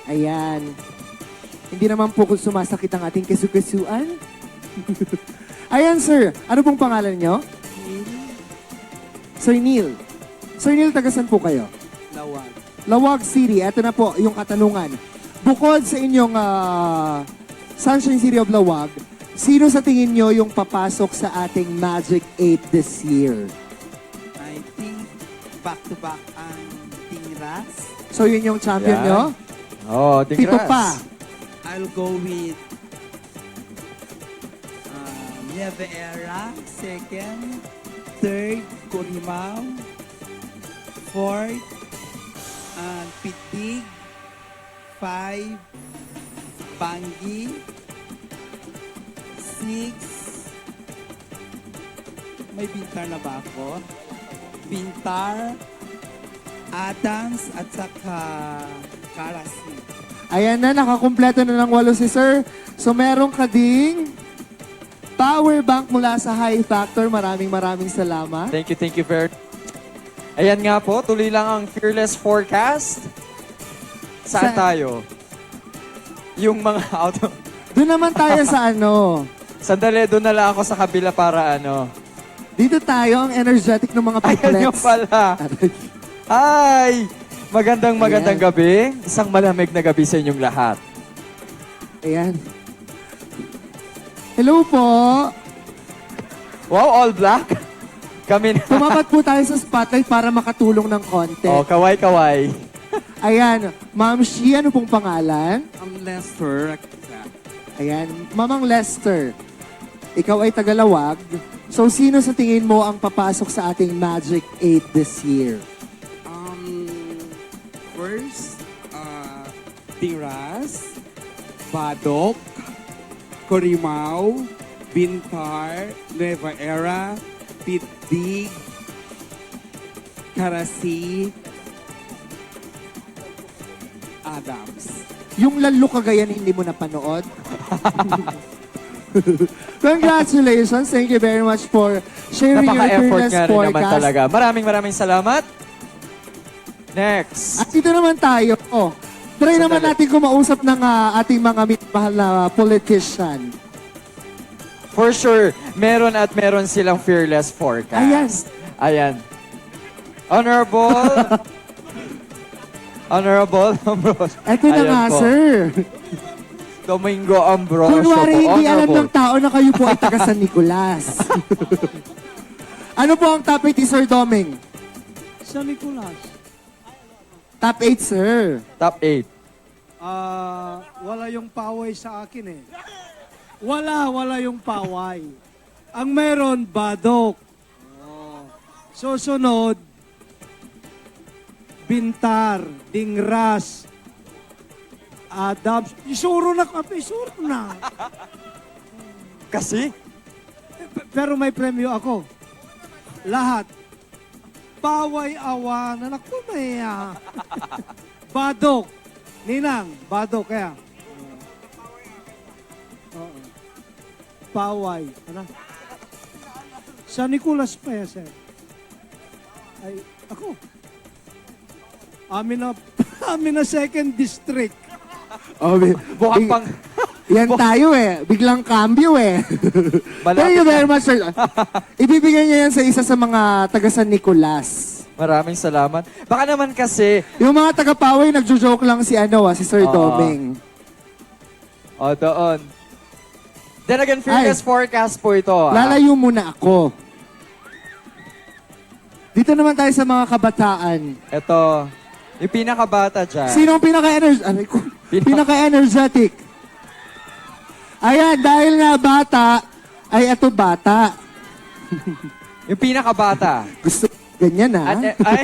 Ayan. Hindi naman po sumasakit ang ating kasukasuan. Ayan, sir. Ano pong pangalan nyo? Sir Neil. Sir Neil, taga saan po kayo? Lawag. Lawag City. Ito na po yung katanungan. Bukod sa inyong ah, Sunshine City of Lawag, sino sa tingin nyo yung papasok sa ating Magic eight this year? I think back-to-back ang Team Ras. So yun yung champion Yan. nyo? Oh, Pito tigras. Pa. I'll go with uh, Nueva Era, second, third, Corimao, fourth, uh, Pitig, five, Banggi, six, may Bintar na ba ako? Bintar, Adams, at saka Karasi. Ayan na, nakakumpleto na ng walo si Sir. So meron ka ding power bank mula sa High Factor. Maraming maraming salamat. Thank you, thank you very Ayan nga po, tuloy lang ang Fearless Forecast. Saan Sa- tayo? Yung mga auto... Doon naman tayo sa ano. Sandali, doon na lang ako sa kabila para ano. Dito tayo, ang energetic ng mga Ayan piglets. Yung pala. Hi! Magandang magandang gabi. Isang malamig na gabi sa inyong lahat. Ayan. Hello po. Wow, all black? Kami na. Tumapat po tayo sa spotlight para makatulong ng konti. Oh, kaway-kaway. Ayan, Ma'am Shi, ano pong pangalan? Ang Lester. Ayan, Mamang Lester, ikaw ay tagalawag. So, sino sa tingin mo ang papasok sa ating Magic eight this year? Um, first, uh, Tiras, Badok, Corimao, Bintar, Nueva Era, Pidig, Karasi, Adams. Yung Lalo Cagayan, hindi mo napanood? Congratulations. Thank you very much for sharing your Napaka-effort fearless nga rin naman forecast. Talaga. Maraming maraming salamat. Next. At dito naman tayo. Oh, try naman Sandali. Natin kumausap ng ah, ating mga minamahal na politician. For sure, meron at meron silang fearless forecast. Ayan. Ayan. Honorable. Honorable Ambrosio. Eto na Ayan nga, po. Sir. Domingo Ambrosio Kunwari, po. hindi alam Honorable. Ng tao na kayo po ay taga San Nicolas. Ano po ang top eight ni Sir Doming? San Nicolas. Top eight, sir. Top eight. Ah, wala yung paway sa akin eh. Wala, wala yung paway. Ang meron, badok. Oh. Susunod, Bintar, Dingras, Adams. Isuro na, isuro na. Kasi? Pe- Pero may premyo ako. Lahat. Paway awa na naku, may ah, badok. Ninang, badok kaya. Oo. Paway. Ano? San Nicolas pa yan, sir. Ay, ako. Amin na, amin na second district. Oh, bi- Mukhang bi- pang- Yan tayo eh. Biglang cambio eh. Malapit Thank you na. Very much, sir. Ibibigay niya yan sa isa sa mga taga San Nicolas. Maraming salamat. Baka naman kasi, Yung mga taga Paway, nagjo-joke lang si ano, ah, si Sir Oo. Doming. oh, doon. Then again, fearless Ay. Forecast po ito. Ah. Lalayo muna ako. Dito naman tayo sa mga kabataan. Ito, yung pinakabata dyan. Sino ang pinaka-energetic? Aray ko. Pinaka- Pinaka-energetic. Ayan, dahil nga bata, ay, eto bata. Yung pinakabata. Gusto, ganyan ah. At, eh, ay.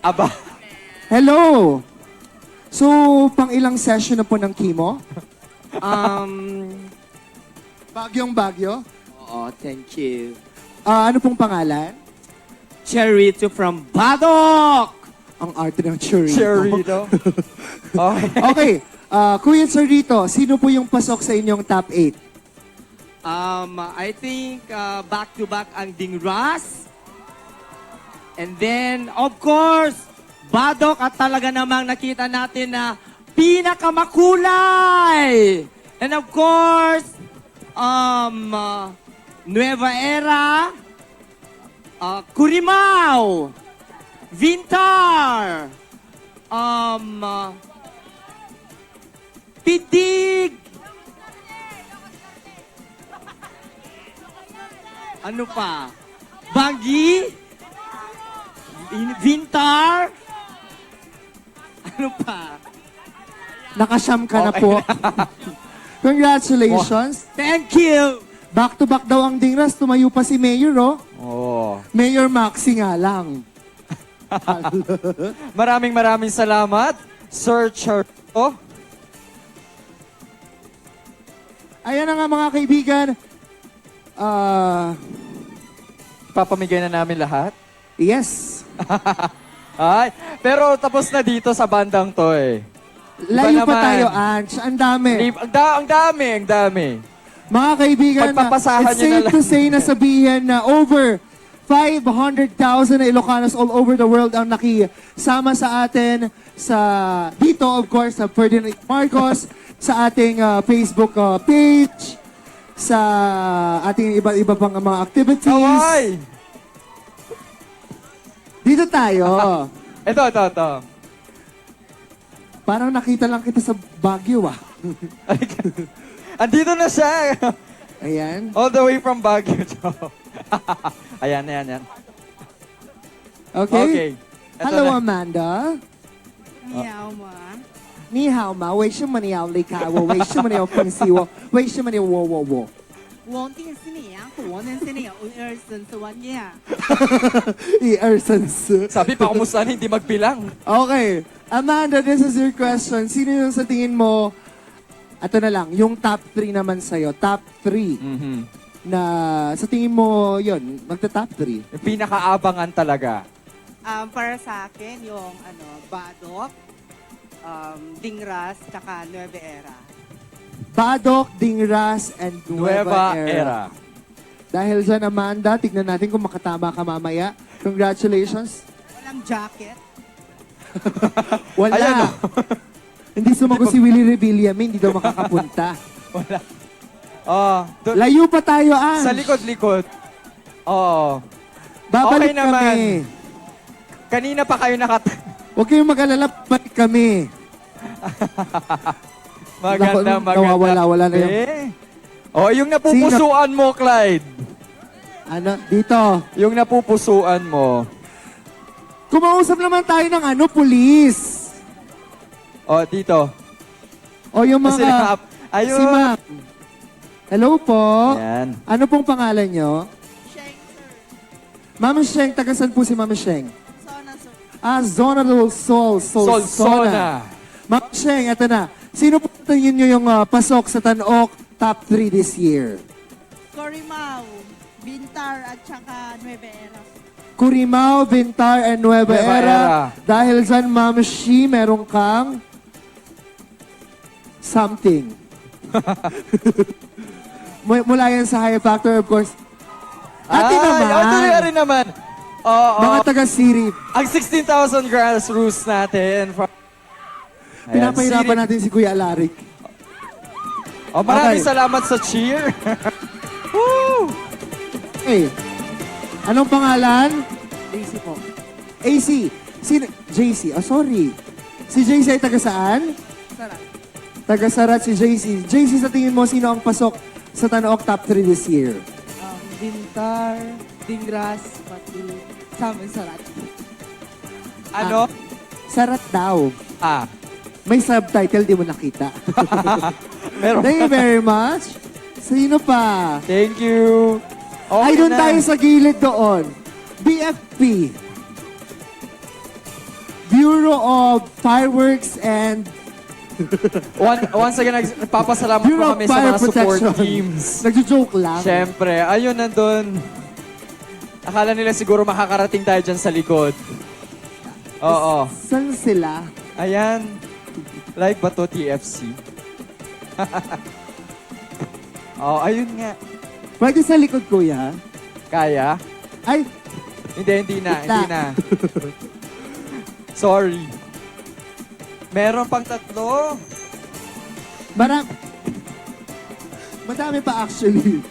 Aba. Hello. So, pang ilang session na po ng chemo? Um, Bagyong Bagyo? Oo, thank you. Ah, ano pong pangalan? Charito from Badoc! Ang arte ng Charito. Charito. Okay. Okay. Ah, Kuya Charito, sino po yung pasok sa inyong top eight? Um, I think uh, back to back ang Dingras. And then, of course, Badoc at talaga namang nakita natin na pinakamakulay. And of course, um, uh, Nueva Era, uh, Curimao, Vintar, um, uh, Pidig, ano pa? Banggi, Vintar, ano pa? Nakasyam ka na po. Congratulations. Thank you! Back to back daw ang Dingras. Tumayo pa si Mayor, oh. Oo. Mayor Maxi nga lang. Maraming maraming salamat, Sir Charito. Ayan na nga, mga kaibigan. Ah, Papamigay na namin lahat. Yes. Ay, pero tapos na dito sa bandang to eh. Iba Layo pa naman. tayo, Ange. Ang dami. Lib- Ang, da- ang dami, ang dami. Mga kaibigan, Pagpapasahan it's niyo na safe lang. to say na sabihin na over five hundred thousand na Ilocanos all over the world ang nakisama sa atin sa dito, of course, sa Ferdinand Marcos, sa ating ah, Facebook ah, page, sa ating iba-iba pang mga activities. Away! Dito tayo. Ito, ito, ito. Parang nakita lang kita sa Baguio, ah. Andito na siya. Ayan. All the way from Baguio. Ayan, ayan, ayan. Okay. Okay. Ito Hello, na. Amanda. 你好吗？你好吗？为什么你要离开我？为什么你要分手我？为什么你我我我？我定是你啊，我能是你啊，我二生是one year。一二三四。 Sabi pa, kumusta na hindi magbilang? Okay. Amanda, this is your question. Sino yung sa tingin mo, ato na lang, yung top three naman sa'yo, top three Mhm. na sa tingin mo, yun, magta-top three? Yung pinakaabangan talaga. Um, para sa akin, yung ano, Badoc, um, Dingras, tsaka Nueva Era. Badoc, Dingras, and Nueva, Nueva Era. Era. Dahil dyan, Amanda, tignan natin kung makatama ka mamaya. Congratulations. Walang jacket. Wala. Ayan, oh. Hindi sumagot si Willie Revillame, hindi daw makakapunta. Wala. Oh, do- Layo pa tayo, Ange. Sa likod-likod. Oo. Babalik Okay naman. kami. Kanina pa kayo nakat- Huwag kayong mag-alala, babalik kami. Maganda, Naku, maganda. nawawala, wala na yung Eh. Oh, yung napupusuan mo, Clyde. Ano? Dito. Yung napupusuan mo. Kumausap naman tayo ng ano, pulis. Oh, dito. O yung mga... Kasi nakap- Ayun. Si ma'am. Hello po. Ayan. Ano pong pangalan nyo? Sheng, sir. Ma'am Sheng, taga saan po si Ma'am Sheng? Sona, sir. Ah, Zona del Sol, Sol, Solsona. Ma'am Sheng, eto na. Sino po sa tingin nyo yung ah, pasok sa Tanok top three this year? Corimao, Bintar, at saka Nueva Eras. Corimao, Bintar, and Nueva Nueva Era. Era. Dahil dyan, Ma'am Shi, meron kang something. Mu- Mula yan sa High Factor, of course. Ate Ay, naman. Ate rin naman. Oo. Mga taga Sirib. Ang sixteen thousand grassroots natin. From... Ayan, Pinapahirapan Sirib. natin si Kuya Alaric. Oh, maraming Okay. salamat sa cheer. Woo! Hey, anong pangalan? Daisy po. A C. Si J C. Oh, sorry. Si J C ay taga saan? Sarat. Taga Sarat si J C. J C, sa tingin mo, sino ang pasok sa Tanok Top three this year? Um, Bintar, Dingras, pati Samoy Sarat. Ano? Ah, sarat daw. Ah. May subtitle, di mo nakita. Meron Thank you pa. Very much. Sino pa? Thank you. Okay Ay, doon na. Tayo sa gilid doon. B F P. Bureau of Fireworks and One, once again, nags- nagpapasalamat po Bureau of kami sa Fire mga support Protection. Teams. Nagjo-joke lang. Siyempre, ayun, nandun. Akala nila siguro makakarating tayo dyan sa likod. Oo. Saan sila? Ayan. Live ba to, T F C? Oh, ayun nga. Pwede sa likod, kuya? Kaya? Ay, Hindi, hindi na. Kita. Hindi na. Sorry. Meron pang tatlo. Marang... Madami pa actually.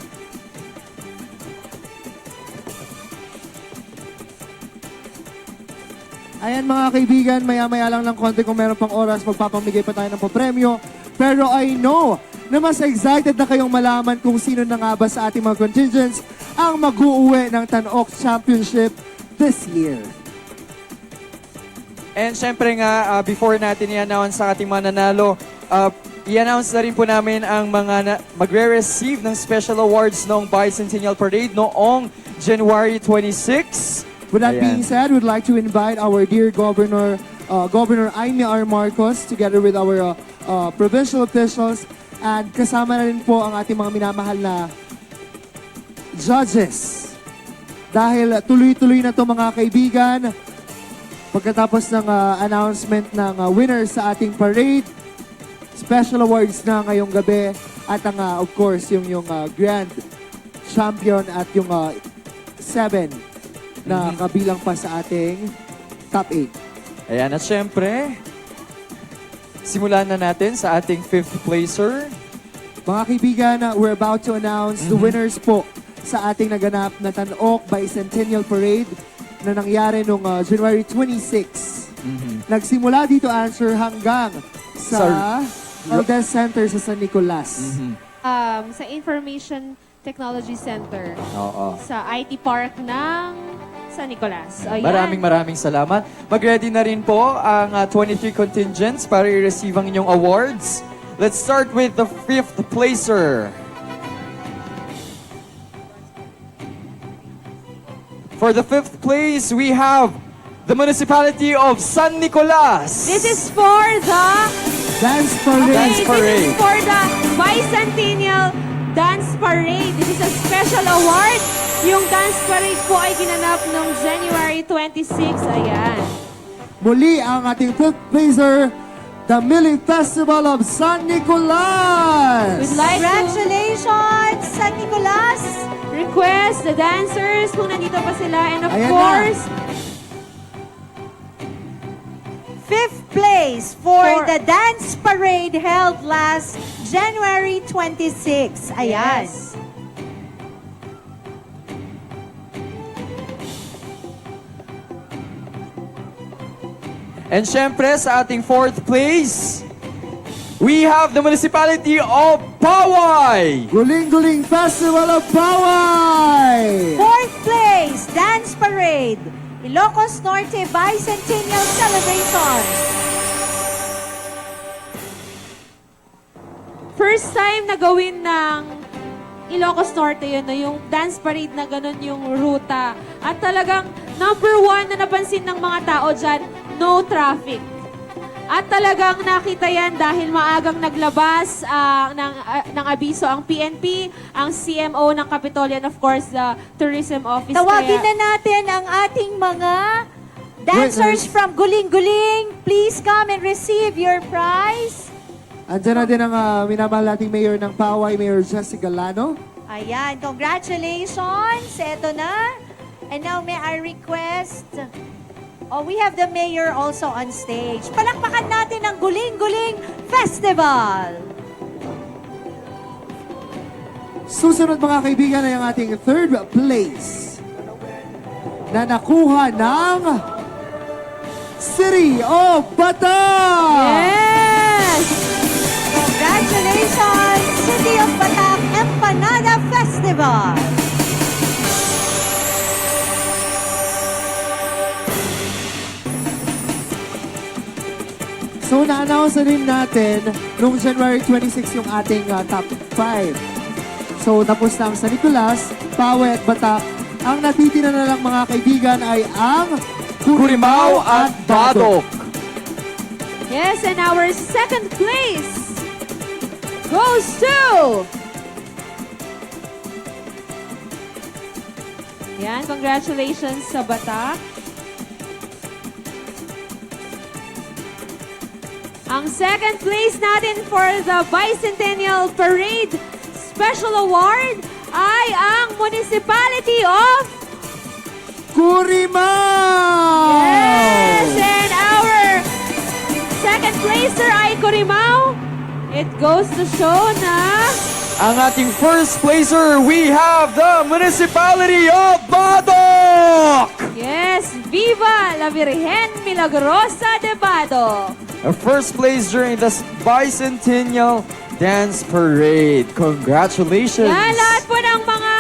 Ayan mga kaibigan, maya-maya lang ng konti kung meron pang oras, magpapamigay pa tayo ng papremyo. Pero I know na mas excited na kayong malaman kung sino na nga ba sa ating mga contingents ang mag-uuwi ng Tanok Championship this year. And syempre nga, ah, before natin i-announce sa ating mananalo, ah, i-announce na rin po namin ang mga na, magre-receive ng special awards noong Bicentennial Parade noong January twenty-six. With that Ayan. Being said, we'd like to invite our dear Governor, uh, Governor Imee R. Marcos, together with our uh, uh, provincial officials and kasama na rin po ang ating mga minamahal na judges. Dahil tuloy-tuloy na to mga kaibigan, pagkatapos ng uh, announcement ng uh, winners sa ating parade, special awards na ngayong gabi at ang uh, of course yung yung uh, grand champion at yung uh, seven na Mhm. kabilang pa sa ating top eight. Ayan, at syempre, simulan na natin sa ating fifth placer. Mga kaibigan, uh, we're about to announce the Mhm. winners po sa ating naganap na Tanok Bicentennial Parade na nangyari nung uh, January twenty-six. Mhm. Nagsimula dito, answer, hanggang sa Sa L D S Center sa San Nicolas. Mhm. Um, sa Information Technology Center. Oo. Sa I T Park ng San Nicolas. Ayan. Maraming maraming salamat. Mag-ready na rin po ang ah, twenty-three contingents para i-receive ang inyong awards. Let's start with the fifth placer. For the fifth place, we have the Municipality of San Nicolas. This is for the Dance Okay, Parade. Dance this Parade. is for the Bicentennial Dance Parade. This is a special award. Yung dance parade po ay ginanap noong January twenty-six. Ayan. Muli ang ating fifth placer, the Milling Festival of San Nicolas. We'd like to Congratulations, San Nicolas! Request the dancers kung nandito pa sila. And of Ayan na. Course, Fifth place for For- the dance parade held last January twenty-six. Ayan. Yes. And syempre, sa ating fourth place, we have the Municipality of Poway. Guling-guling Festival of Poway! Fourth place, Dance Parade, Ilocos Norte Bicentennial Celebration. First time na gawin ng Ilocos Norte yun, no? Yung dance parade na ganun yung ruta. At talagang number one na napansin ng mga tao dyan, no traffic. At talagang nakita yan dahil maagang naglabas ah, ng, ah, ng abiso ang P N P, ang C M O ng Kapitolyo, and of course, the Tourism Office. Tawagin Kaya- na natin ang ating mga dancers Wait, from Guling-Guling. Please come and receive your prize. Andyan na din ang ah, minamahal nating mayor ng Poway, Mayor Jesse Galano. Ayan, congratulations. Eto na. And now may I request, oh, we have the mayor also on stage. Palakpakan natin ang Guling-Guling Festival. Susunod mga kaibigan ay ang ating third place na nakuha ng City of Bataan! Yes! Congratulations, City of Bataan Empanada Festival! So, na-announce na rin natin nung January twenty-six yung ating, ah, top five. So, tapos na ang San Nicolas, Pawe at Batak. Ang natitira na lang, mga kaibigan, ay ang Kurimao at Badok. Yes, and our second place goes to Yan, congratulations sa Batak. Ang second place natin for the Bicentennial Parade Special Award ay ang Municipality of Kurimao! Yes! And our second placer ay Kurimao. It goes to show na ang ating first placer, we have the Municipality of Badoc! Yes! Viva la Virgen Milagrosa de Badoc! A first place during the Bicentennial Dance Parade. Congratulations! Yan, lahat po ng mga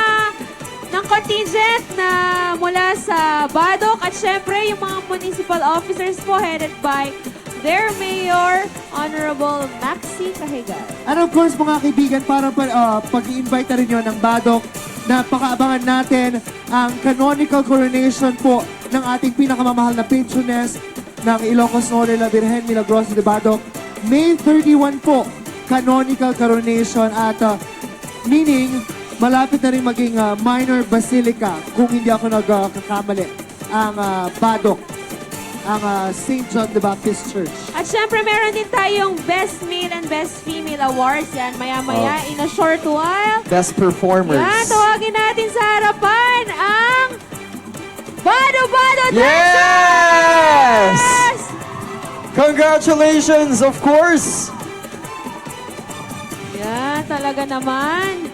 ng contingent na mula sa Badoc at syempre yung mga municipal officers po headed by their mayor, Honorable Maxi Cahigal. And of course, mga kaibigan, para pa, ah, pag-i-invite na rin yun ng Badoc, na pakaabangan natin ang canonical coronation po ng ating pinakamamahal na patroness, ng Ilocos Norte, La Virgen Milagrosa de Badoc. May thirty-one po, canonical coronation at, ah, meaning, malapit na rin maging, ah, minor basilica, kung hindi ako nagkakamali, ang, ah, Badoc, ang, ah, Saint John the Baptist Church. At syempre, meron din tayong Best Male and Best Female Awards. Yan, maya-maya, Oh. in a short while. Best performers. Yan, tawagin natin sa harapan ang Bado Bado Yes! Dancers! Congratulations, of course! Yan, talaga naman.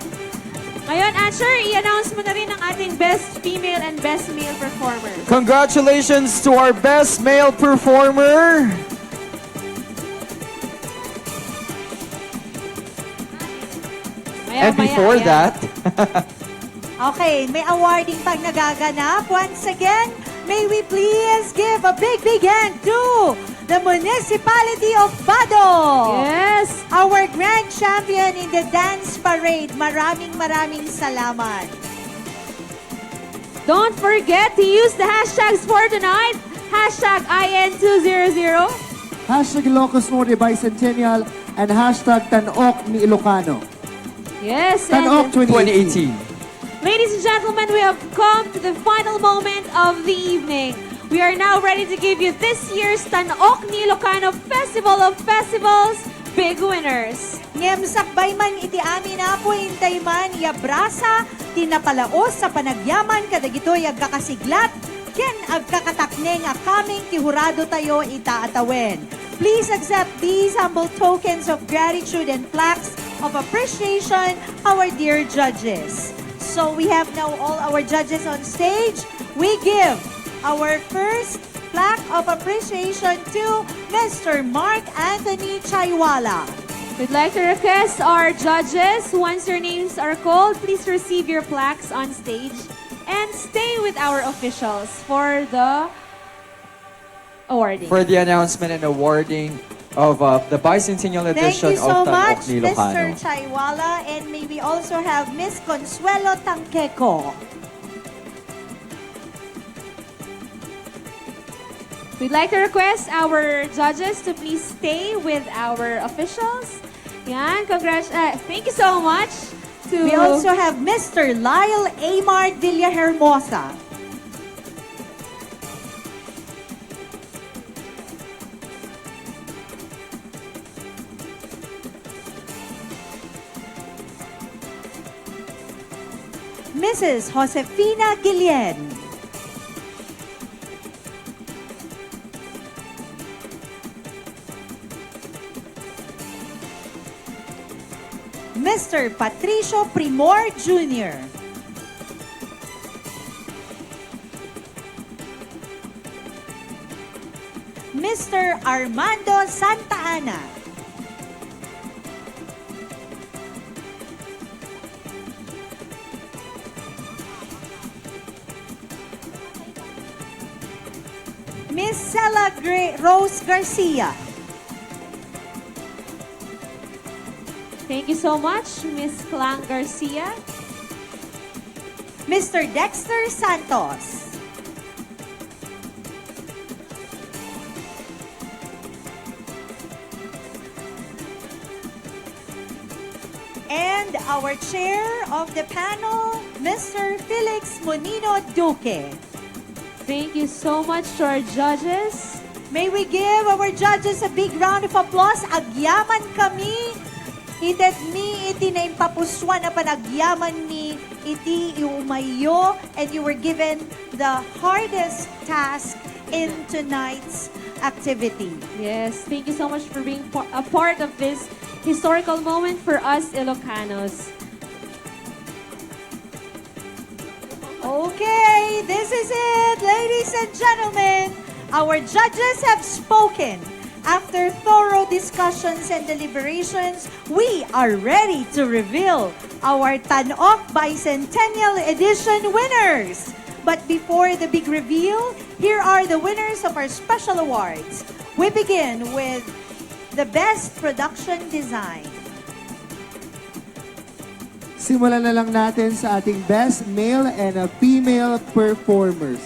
Ngayon, Answer, i-announce mo na rin ang ating best female and best male performer. Congratulations to our best male performer. Maya, And maya, before ayan. that, Okay, may awarding pang nagaganap. Once again, may we please give a big, big hand to the Municipality of Badoc. Yes. Our grand champion in the dance parade. Maraming, maraming salamat. Don't forget to use the hashtags for tonight. Hashtag I N two zero zero. Hashtag Ilocos Norte Bicentennial and hashtag Tan-ok ni Ilocano. Yes, Tan-ok and twenty eighteen. Ladies and gentlemen, we have come to the final moment of the evening. We are now ready to give you this year's Tan-ok ni Ilocano Festival of Festivals big winners. Ngem sakbay man iti amin, Apo, intay man, iabrasa ti napalaos a panagyaman kadagitoy agkakasiglat ken agkakatakneng a kameng ti hurado tayo ita a tawen. Please accept these humble tokens of gratitude and plaques of appreciation, our dear judges. So we have now all our judges on stage. We give our first plaque of appreciation to Mister Mark Anthony Chaiwala. We'd like to request our judges, once your names are called, please receive your plaques on stage and stay with our officials for the awarding. For the announcement and awarding of, uh, the bicentennial Thank edition you so of Tan-ok much, ni Ilocano. Mister Chaiwala, and may we also have Miss Consuelo Tangqueco. We'd like to request our judges to please stay with our officials. Yan, congrats, uh, thank you so much to We also have Mister Lyle Amart Villahermosa. Missus Josefina Guillen. Mister Patricio Primor Junior Mister Armando Santa Ana. Miss Sela Gre-, Rose Garcia. Thank you so much, Miss Clang Garcia. Mister Dexter Santos. And our chair of the panel, Mister Felix Monino Duque. Thank you so much to our judges. May we give our judges a big round of applause? Agyaman kami. Itedmi iti naimpapusuan a panagyamanmi iti iumayyo, and you were given the hardest task in tonight's activity. Yes, thank you so much for being po-, a part of this historical moment for us Ilocanos. Okay, this is it, ladies and gentlemen. Our judges have spoken. After thorough discussions and deliberations, we are ready to reveal our Tan-ok Bicentennial Edition winners. But before the big reveal, here are the winners of our special awards. We begin with the Best Production Design. Simulan na lang natin sa ating best male and, uh, female performers.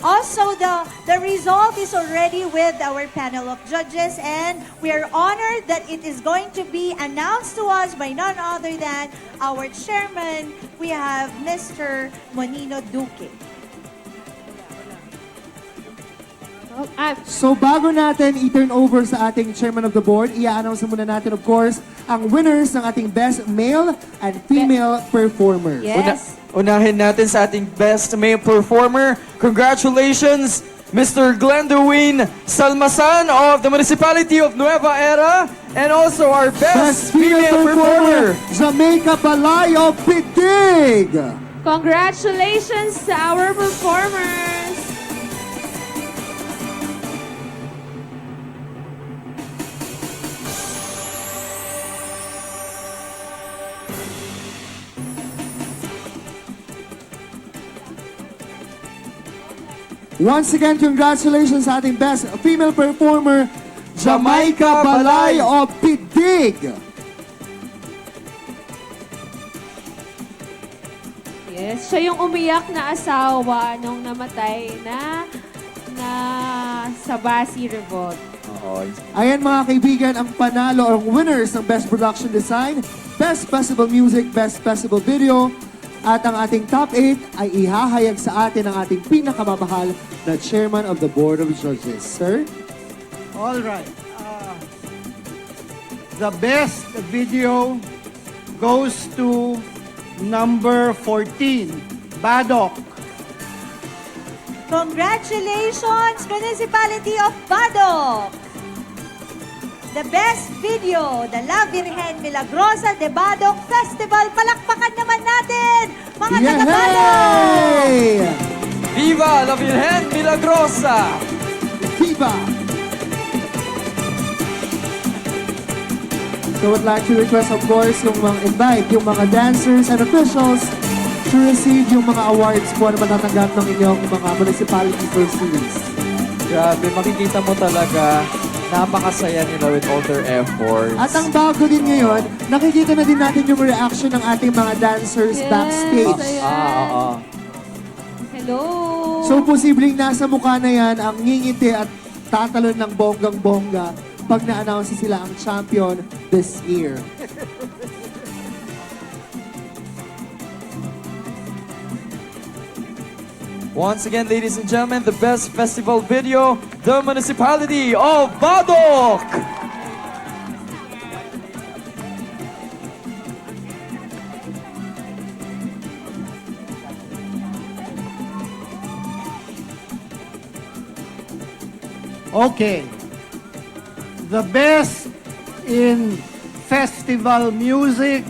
Also, the, the result is already with our panel of judges, and we are honored that it is going to be announced to us by none other than our chairman. We have Mister Monino Duque. Oh, ah. So, bago natin i-turn over sa ating chairman of the board, i-announce muna natin, of course, ang winners ng ating best male and female performers. Yes. Una-, unahin natin sa ating best male performer. Congratulations, Mister Glendwin Salmasan of the Municipality of Nueva Era, and also our best female performer, Jamaica Balay of Pidig. Congratulations sa our performers! Once again, congratulations sa ating best female performer, Jamaica Balay of Pidig. Yes, siya yung umiyak na asawa nung namatay na, na Sabasi Revolt. Oo. Ayan, mga kaibigan, ang panalo o ang winners ng Best Production Design, Best Festival Music, Best Festival Video, at ang ating top eight ay ihahayag sa atin ng ating pinakamamahal na Chairman of the Board of Judges. Sir? All right. Ah, the best video goes to number fourteen, Badoc. Congratulations, Municipality of Badoc! The best video, the La Virgen Milagrosa de Badoc Festival. Palakpakan naman natin, mga taga Badoc! Yehey! Viva La Virgen Milagrosa! Viva! So, would like to request, of course, yung mga invite, yung mga dancers and officials to receive yung mga awards po na matatanggap ng inyong mga municipality first series. Grabe, makikita mo talaga, napakasaya nila with all their efforts. At ang bago din ngayon, nakikita na din natin yung reaction ng ating mga dancers backstage. Yes, ayan. Ah, oo. Hello. So, posibleng nasa mukha na yan ang ngingiti at tatalon ng bonggang-bongga pag na-announce sila ang champion this year. Once again, ladies and gentlemen, the best festival video, the Municipality of Badoc! Okay. The best in festival music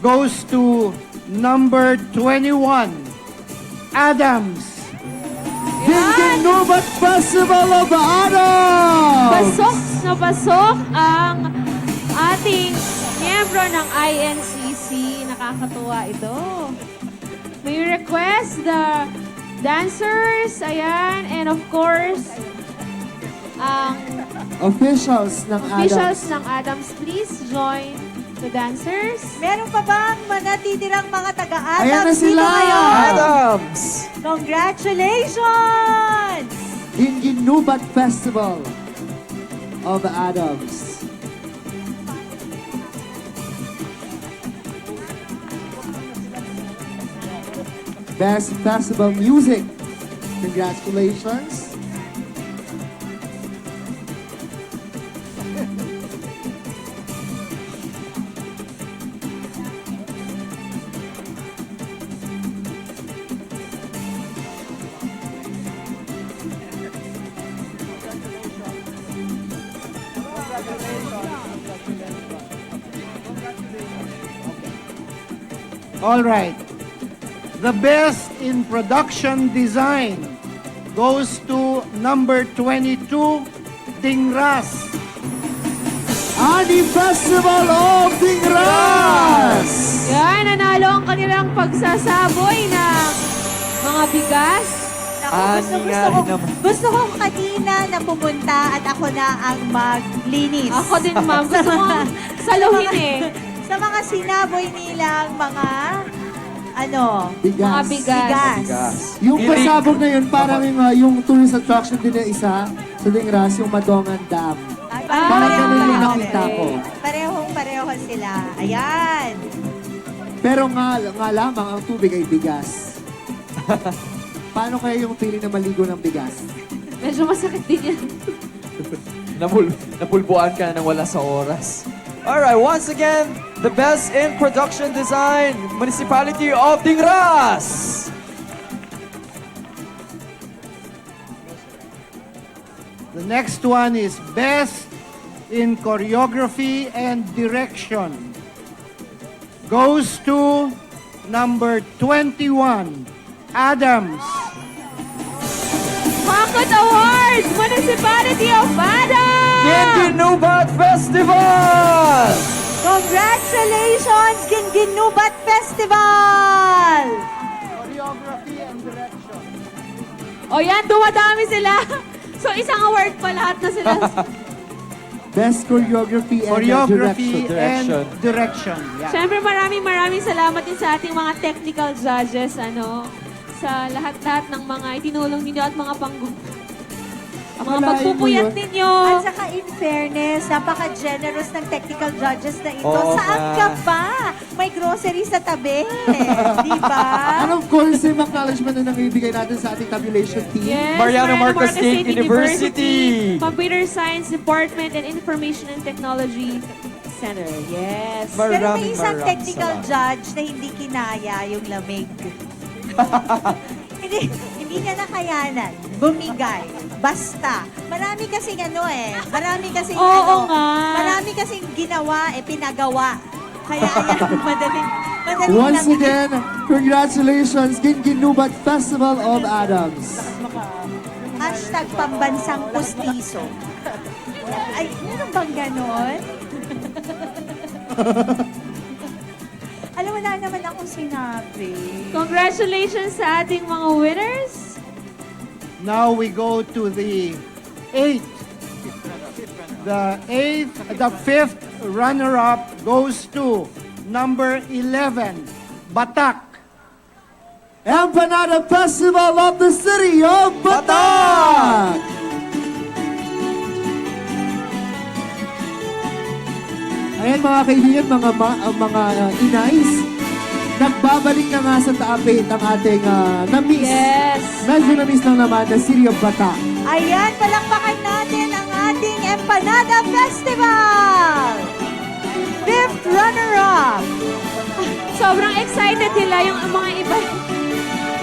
goes to number twenty-one, Adams. Yan! Dingding Nubat Festival of Adams! Pasok na pasok ang ating miyembro ng I N C C. Nakakatuwa ito. May request, the dancers, ayan, and of course, ang Officials ng Officials Adams. ng Adams, please join the dancers. Meron pa bang manatitirang mga taga-Adams Ayan na dito sila! ngayon? Adams! Congratulations! Ginginubat Festival of Adams. Best Festival Music. Congratulations. All right. The best in production design goes to number twenty-two, Dingras. Ani Festival of Dingras! Yan, nanalo ang kanilang pagsasaboy ng mga bigas. Naku, gusto, Ani gusto nga ko, rin naman. gusto ko kanina na pumunta at ako na ang maglinis. Ako din, ma'am. Gusto ko saluhin eh. Sa mga sinaboy nilang mga, ano, Bigas. Mga bigas. Bigas. Yung Iring. pasabog na yun, parang Tama. yung, ah, yung tourist attraction din na isa sa Dingras, yung Madongan Dam. Ay, Parang pareho ganun yung pala. nakita ko. Parehong-pareho sila. Ayan. Pero nga, nga lamang ang tubig ay bigas. Paano kaya yung feeling na maligo ng bigas? Medyo masakit din yan. Napul-, napulbuan ka na ng wala sa oras. Alright, once again, the best in production design, Municipality of Dingras. The next one is best in choreography and direction. Goes to number twenty-one, Adams. Bakit Awards, Municipality of Adams! Ginginubat Festival! Congratulations, Ginginubat Festival! Choreography and direction. O yan, dumadami sila. So, isang award pa lahat na sila. Best choreography and, uh, Choreography direction. and Direction. direction. Yeah. Siyempre, maraming, maraming salamat din sa ating mga technical judges, ano, sa lahat-lahat ng mga itinulong ninyo at mga panggu-, Ang mga malayo mo pagpupuyat yun. ninyo. At saka, in fairness, napaka-generous ng technical judges na ito. Oo Saan nga. ka pa? May grocery sa tabi. Di ba? And of course, same acknowledgement na nang ibigay natin sa ating tabulation team. Yes, Mariano Mariano Marcos Marcos State State University. University. Computer Science Department and Information and Technology Center. Yes. Pero may Maraming, isang maraming technical salamat. judge na hindi kinaya yung lamig. Hindi, hindi niya nakayanan. Bumigay. Basta. Marami kasing ano eh. Marami kasing Oo ano. nga. Marami kasing ginawa eh, pinagawa. Kaya ayan, madaling, madaling Once lang. again, congratulations, Ginginubat Festival of Adams. Hashtag pambansang pustiso. Ay, meron bang ganon? Alam, wala naman akong sinabi. Congratulations sa ating mga winners. Now we go to the eighth. The eighth, the fifth runner-up goes to number eleven, Batak. Empanada Festival of the City of Batak! Batak! Ayan, mga kaibigan, mga ma-, uh, mga, uh, inays, nagbabalik na nga sa Taapit ang ating, uh, na-miss. Yes. Medyo na-miss lang naman na City of Batak. Ayan, palakpakan natin ang ating Empanada Festival! Fifth runner-up! Sobrang excited nila yung mga iba.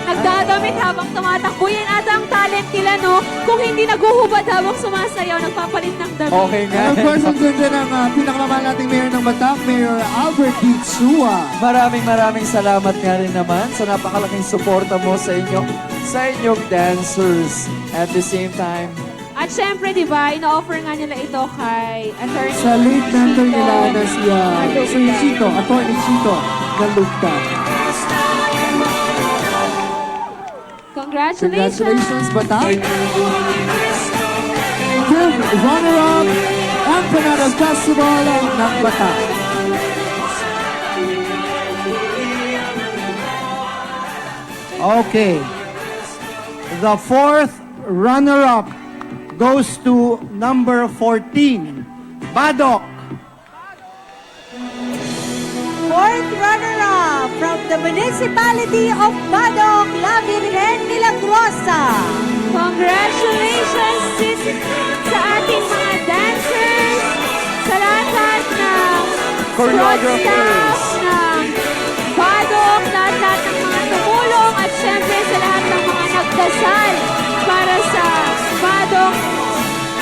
Nagdadamit habang tumatakbo. Yan ata ang talent nila, no? Kung hindi naguhubad habang sumasayaw, nagpapalit ng damit. Okay nga. And of course, andyan din ang, ah, pinakamamahal nating mayor ng Batak, Mayor Albert Bitsua. Maraming, maraming salamat nga rin naman sa napakalaking suporta mo sa inyo, sa inyong dancers. At the same time, At syempre, di ba, ino-offer nga nila ito kay Attorney Sa late mentor Chito nila na si, ah, Maluta. Sir Chito, Attorney Chito Maluta. Congratulations! Congratulations, Batak! Fifth Runner-up, Empanadas Festival ng Bata. Okay. The fourth runner-up goes to number fourteen, Badoc. Fourth runner-up from the Municipality of Badoc, La Virgen Milagrosa. Congratulations, sis, sa ating mga dancers, sa lahat-lahat ng Choreographers. Support staff ng Badoc, lahat-lahat ng mga tumulong, at syempre sa lahat ng mga nagdasal para sa Badoc.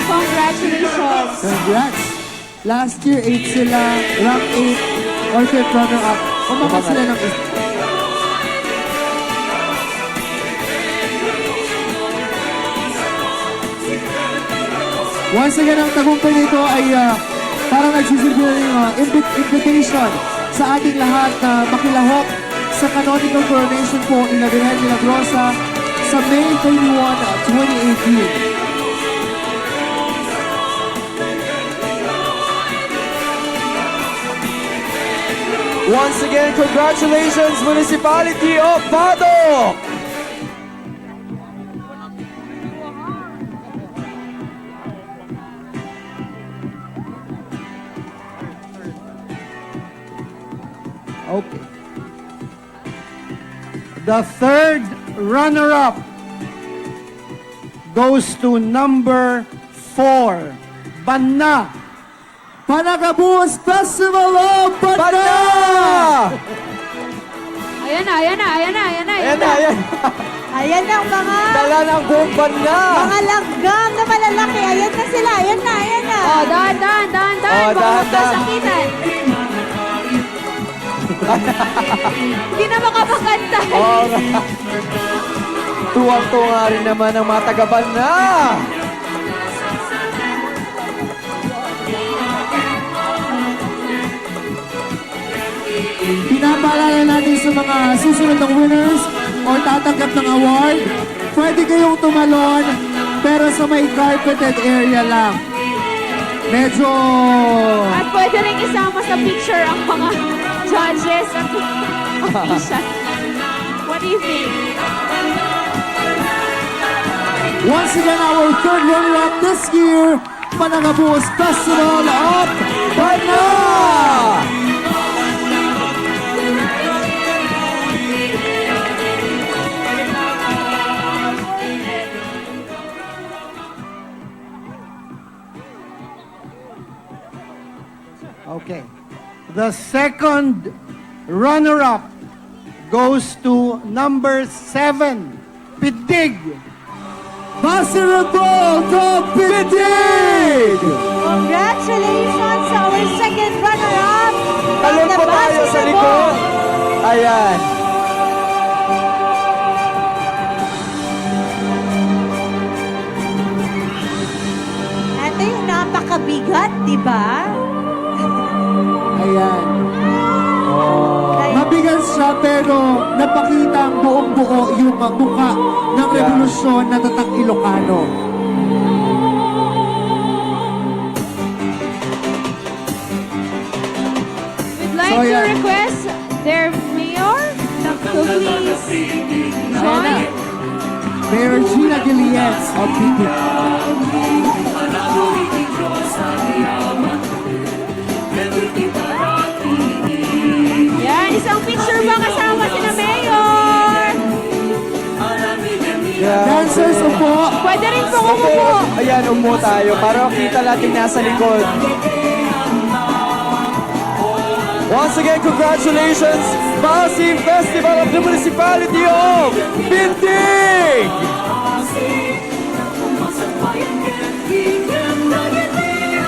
Congratulations! Congrats! Last year, eight sila, rank eight, or fifth runner-up. Umangat sila ng isa. Once again, ang tagumpay nito ay, ah, parang nagsisilbi na rin, ah, invi-, invitation sa ating lahat na makilahok sa canonical coronation po ni La Virgen Milagrosa sa May thirty-one, twenty eighteen. Once again, congratulations, Municipality of Badoc! Okay. The third runner-up goes to number four, Banna. Panagabus Festival of Banna! Banna! Ayan na, ayan na, ayan na, ayan na, ayan Ayan na, na. Ayan. Ayan ang mga Dala ng buong Banna! Mga langgam na malalaki. Ayan na sila, ayan na, ayan na. Oh, dahan, dahan, dahan, dahan. Oh, baka dahan, dahan. Magkasakitan. Hindi na makapagkanta. Oo nga. Tuwang-tuwa rin naman ang mga taga-Banna. Pinapaalala natin sa mga susunod na winners or tatanggap ng award, pwede kayong tumalon, pero sa may carpeted area lang. Medyo At pwede rin isama sa picture ang mga judges at officials. What do you think? Once again, our third runner-up this year, Panagabus Festival of Banna! Okay. The second runner-up goes to number seven, Pidig. Base Revolt of Pidig! Congratulations sa our second runner-up from Talon the po tayo Base sa likod. Revolt. Ayan. Ito yung napakabigat, di ba? Ayan. Oh. Mabigat siya, pero napakita ang buong-buo yung, uh, mukha ng Yeah. rebolusyon na tatak Ilocano. We'd like So, to ayan. request their mayor to please Ayan na. join. Mayor Gina Guilliez of Pidig. Yan, isang picture ba kasama sina Mayor? Yeah. Dancers, upo. Pwede rin po Upo. umupo. Ayan, upo tayo para makita natin nasa likod. Once again, congratulations, Maasim Festival of the Municipality of Pidig!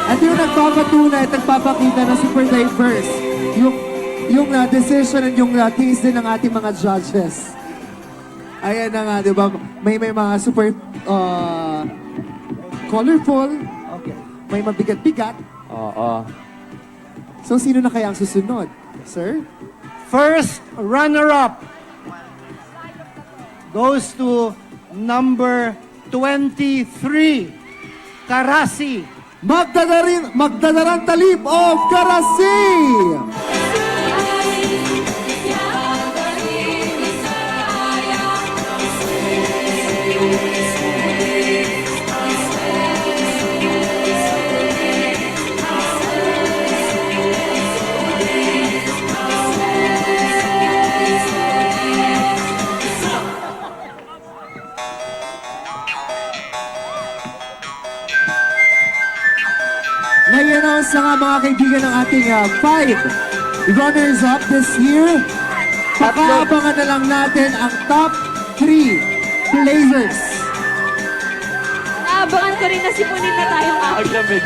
At yung nagpapatunay at nagpapakita na super diverse yung, yung, uh, decision and yung, uh, taste din ng ating mga judges. Ayan na nga, di ba? May, may mga super, uh, colorful. Okay. May mabigat-bigat. Oo. So, sino na kaya ang susunod, sir? First runner-up goes to number twenty-three, Karasi. Magdadarin, Magdadaran Talip of Karasi. Na-announce na nga, mga kaibigan, ang ating, ah, five runners-up this year. Tatlo. Pakaabangan na lang natin ang top three placers. Naabangan ko rin na sipunin na tayong apat. Ang lamig.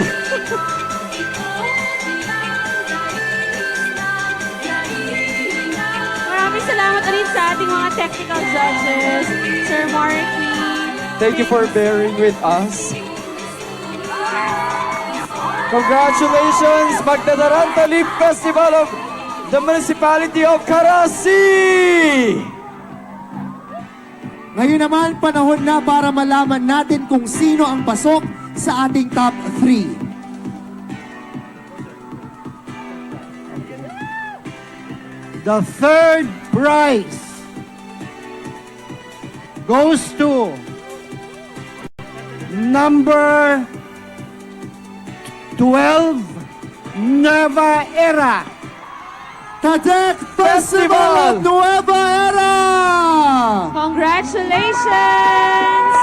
Maraming salamat ulit sa ating mga technical judges, Sir Marky. Thank you for bearing with us. Congratulations, Magdadaran Talip Festival of the Municipality of Karasi! Ngayon naman, panahon na para malaman natin kung sino ang pasok sa ating top three. The third prize goes to number twelve, Nueva Era. Cadet Festival of Nueva Era! Congratulations!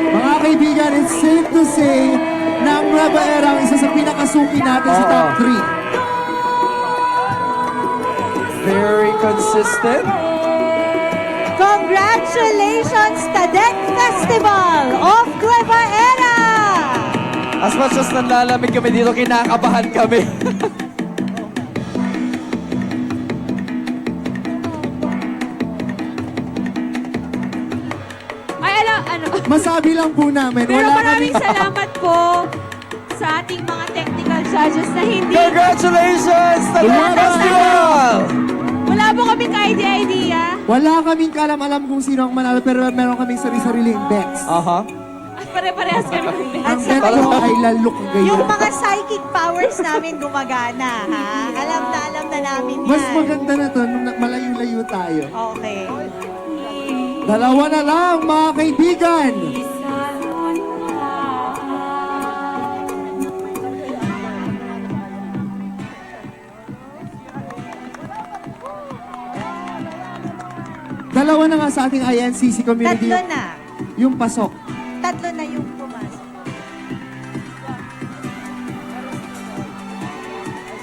Mga kaibigan, it's safe to say na ang Nueva Era ang isa sa pinakasuki natin sa Oo. top three. Very consistent. Congratulations, Cadet Festival of Nueva Era! As much as nanlalamig kami dito, kinakabahan kami. Ay, ala, ano? Masabi lang po namin, Pero wala maraming kami salamat po sa ating mga technical judges na hindi Congratulations, Tatak Wala. Festival! Wala po kaming ka-idea-idea. Wala kaming kaalam-alam kung sino ang manalo, pero meron kaming sari-sariling bets. Aha. At pare-parehas kami ng bets. Ang bet ko ay lalok gayon. Yung mga psychic powers namin gumagana, ha? Alam na alam na namin Mas yan. maganda na to nung na-, malayo-layo tayo. Okay. Dalawa na lang, mga kaibigan. Dalawa na nga sa ating I N C C community. Tatlo na. Yung pasok. Tatlo na yung pumasok.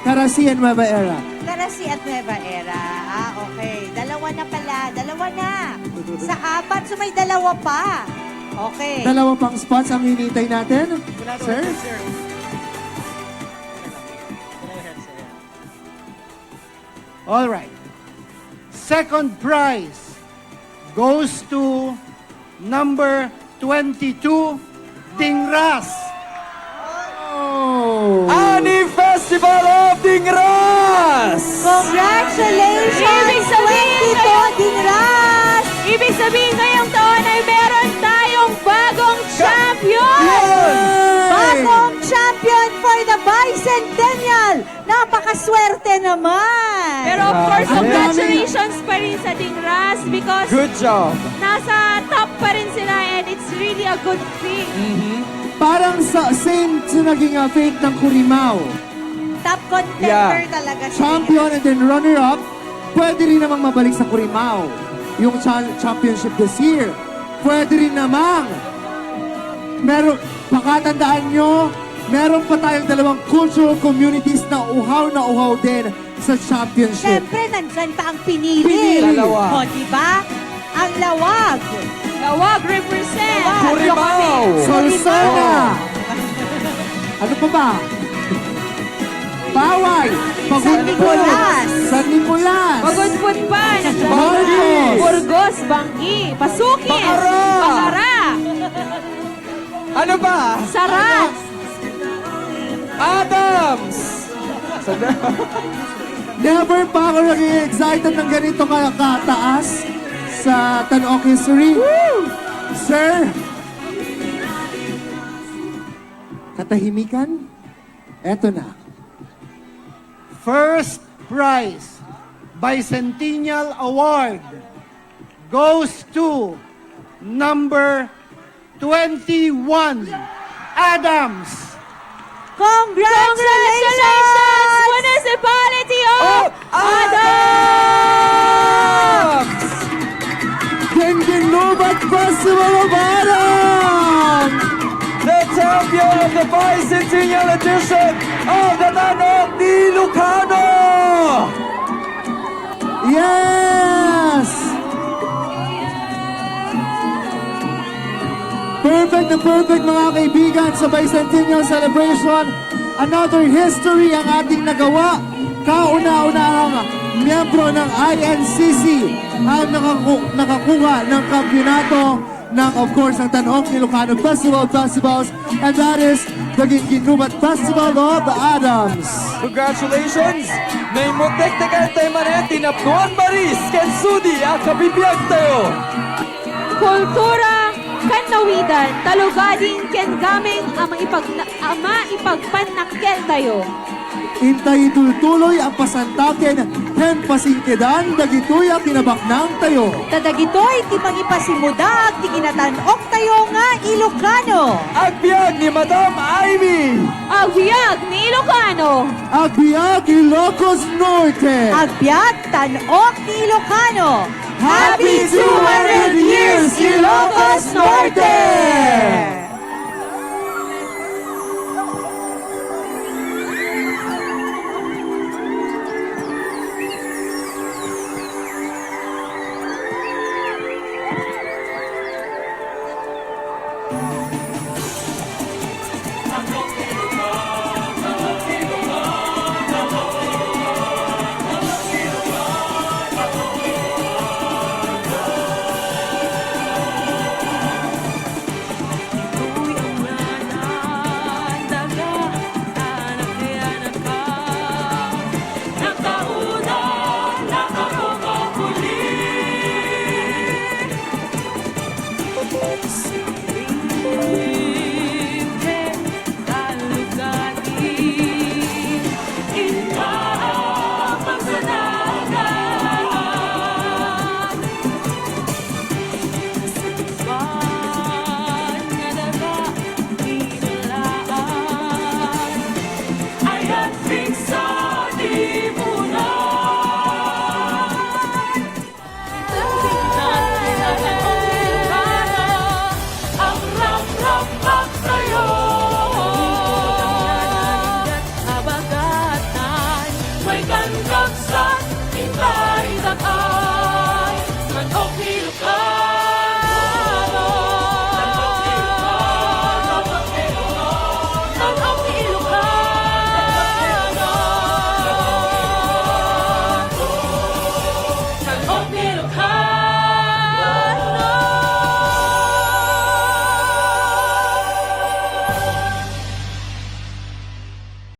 Karasi and Nueva Era. Karasi at Nueva Era. Ah, okay. Dalawa na pala. Dalawa na. Sa apat, so may dalawa pa. Okay. Dalawa pang spots ang hinihintay natin, sir. All right. Second prize goes to number twenty-two, Dingras. Oh. Ani Festival of Dingras! Congratulations, Ibig sabihin, twenty-two Dingras! Ibig sabihin, ngayong taon ay meron tayong bagong champion! Yay! Bagong champion for the bicentennial! Napakaswerte naman! Pero of course, Grabe. congratulations pa rin sa Dingras because Good job. nasa top pa rin sila and it's really a good thing. Mhm. Parang sa same sa naging, ah, fate ng Curimaw. Top contender Yeah. talaga si Champion Dingras. and then runner-up, pwede rin namang mabalik sa Curimaw. Yung cha-, championship this year, pwede rin namang. Meron, pakatandaan nyo, meron pa tayong dalawang cultural communities na uhaw na uhaw din sa championship. Siyempre, nandyan pa ang pinili. Pinili. Dalawa. O, di ba? Ang Lawag. Lawag represent. Lawag. Curimaw. Solsona. Curimaw. Ano pa ba? Paway. Pagunpon. San Nicolas. San Nicolas. Pagunpon pa. Nandyan pa. Marcos. Burgos, Banggi, Pasukin. Bacara. Bacara. Ano ba? Sarat. Adams. Never pa ako naging excited ng ganito ka-, kataas. sa Tan-ok History. Sir, katahimikan? Eto na. First prize, Bicentennial Award, goes to number twenty-one, Adams. Congratulations, Municipality of Adams! Ginginubat Festival of Adams! The champion of the bicentennial edition of the Tan-ok ni Ilocano! Yes! Perfect na perfect, mga kaibigan, sa Bicentennial Celebration. Another history ang ating nagawa. Kauna-unahang miyembro ng I N C C ang nakaku-, nakakuha ng kampiyonato ng, of course, ng Tan-ok ni Ilocano Festival of Festivals, and that is the Ginginubat Festival of Adams. Congratulations! Naimutektekan tayo manen ti napnuan baris ken sudi a kabibiag tayo. Kultura, ken nawidan, talugading ken gameng a maipagna-, a maipagpannakkel tayo. Intay itultuloy a pasantaken ken pasingkedan dagitoy a kinabaknang tayo. Ta dagitoy ti mangipasimudaag ti kinatan-ok tayo nga Ilocano. Agbiag ni Madam Amy. Agbiag ni Ilocano. Agbiag Ilocos Norte. Agbiag Tan-ok ni Ilocano. Happy two hundred years, Ilocos Norte!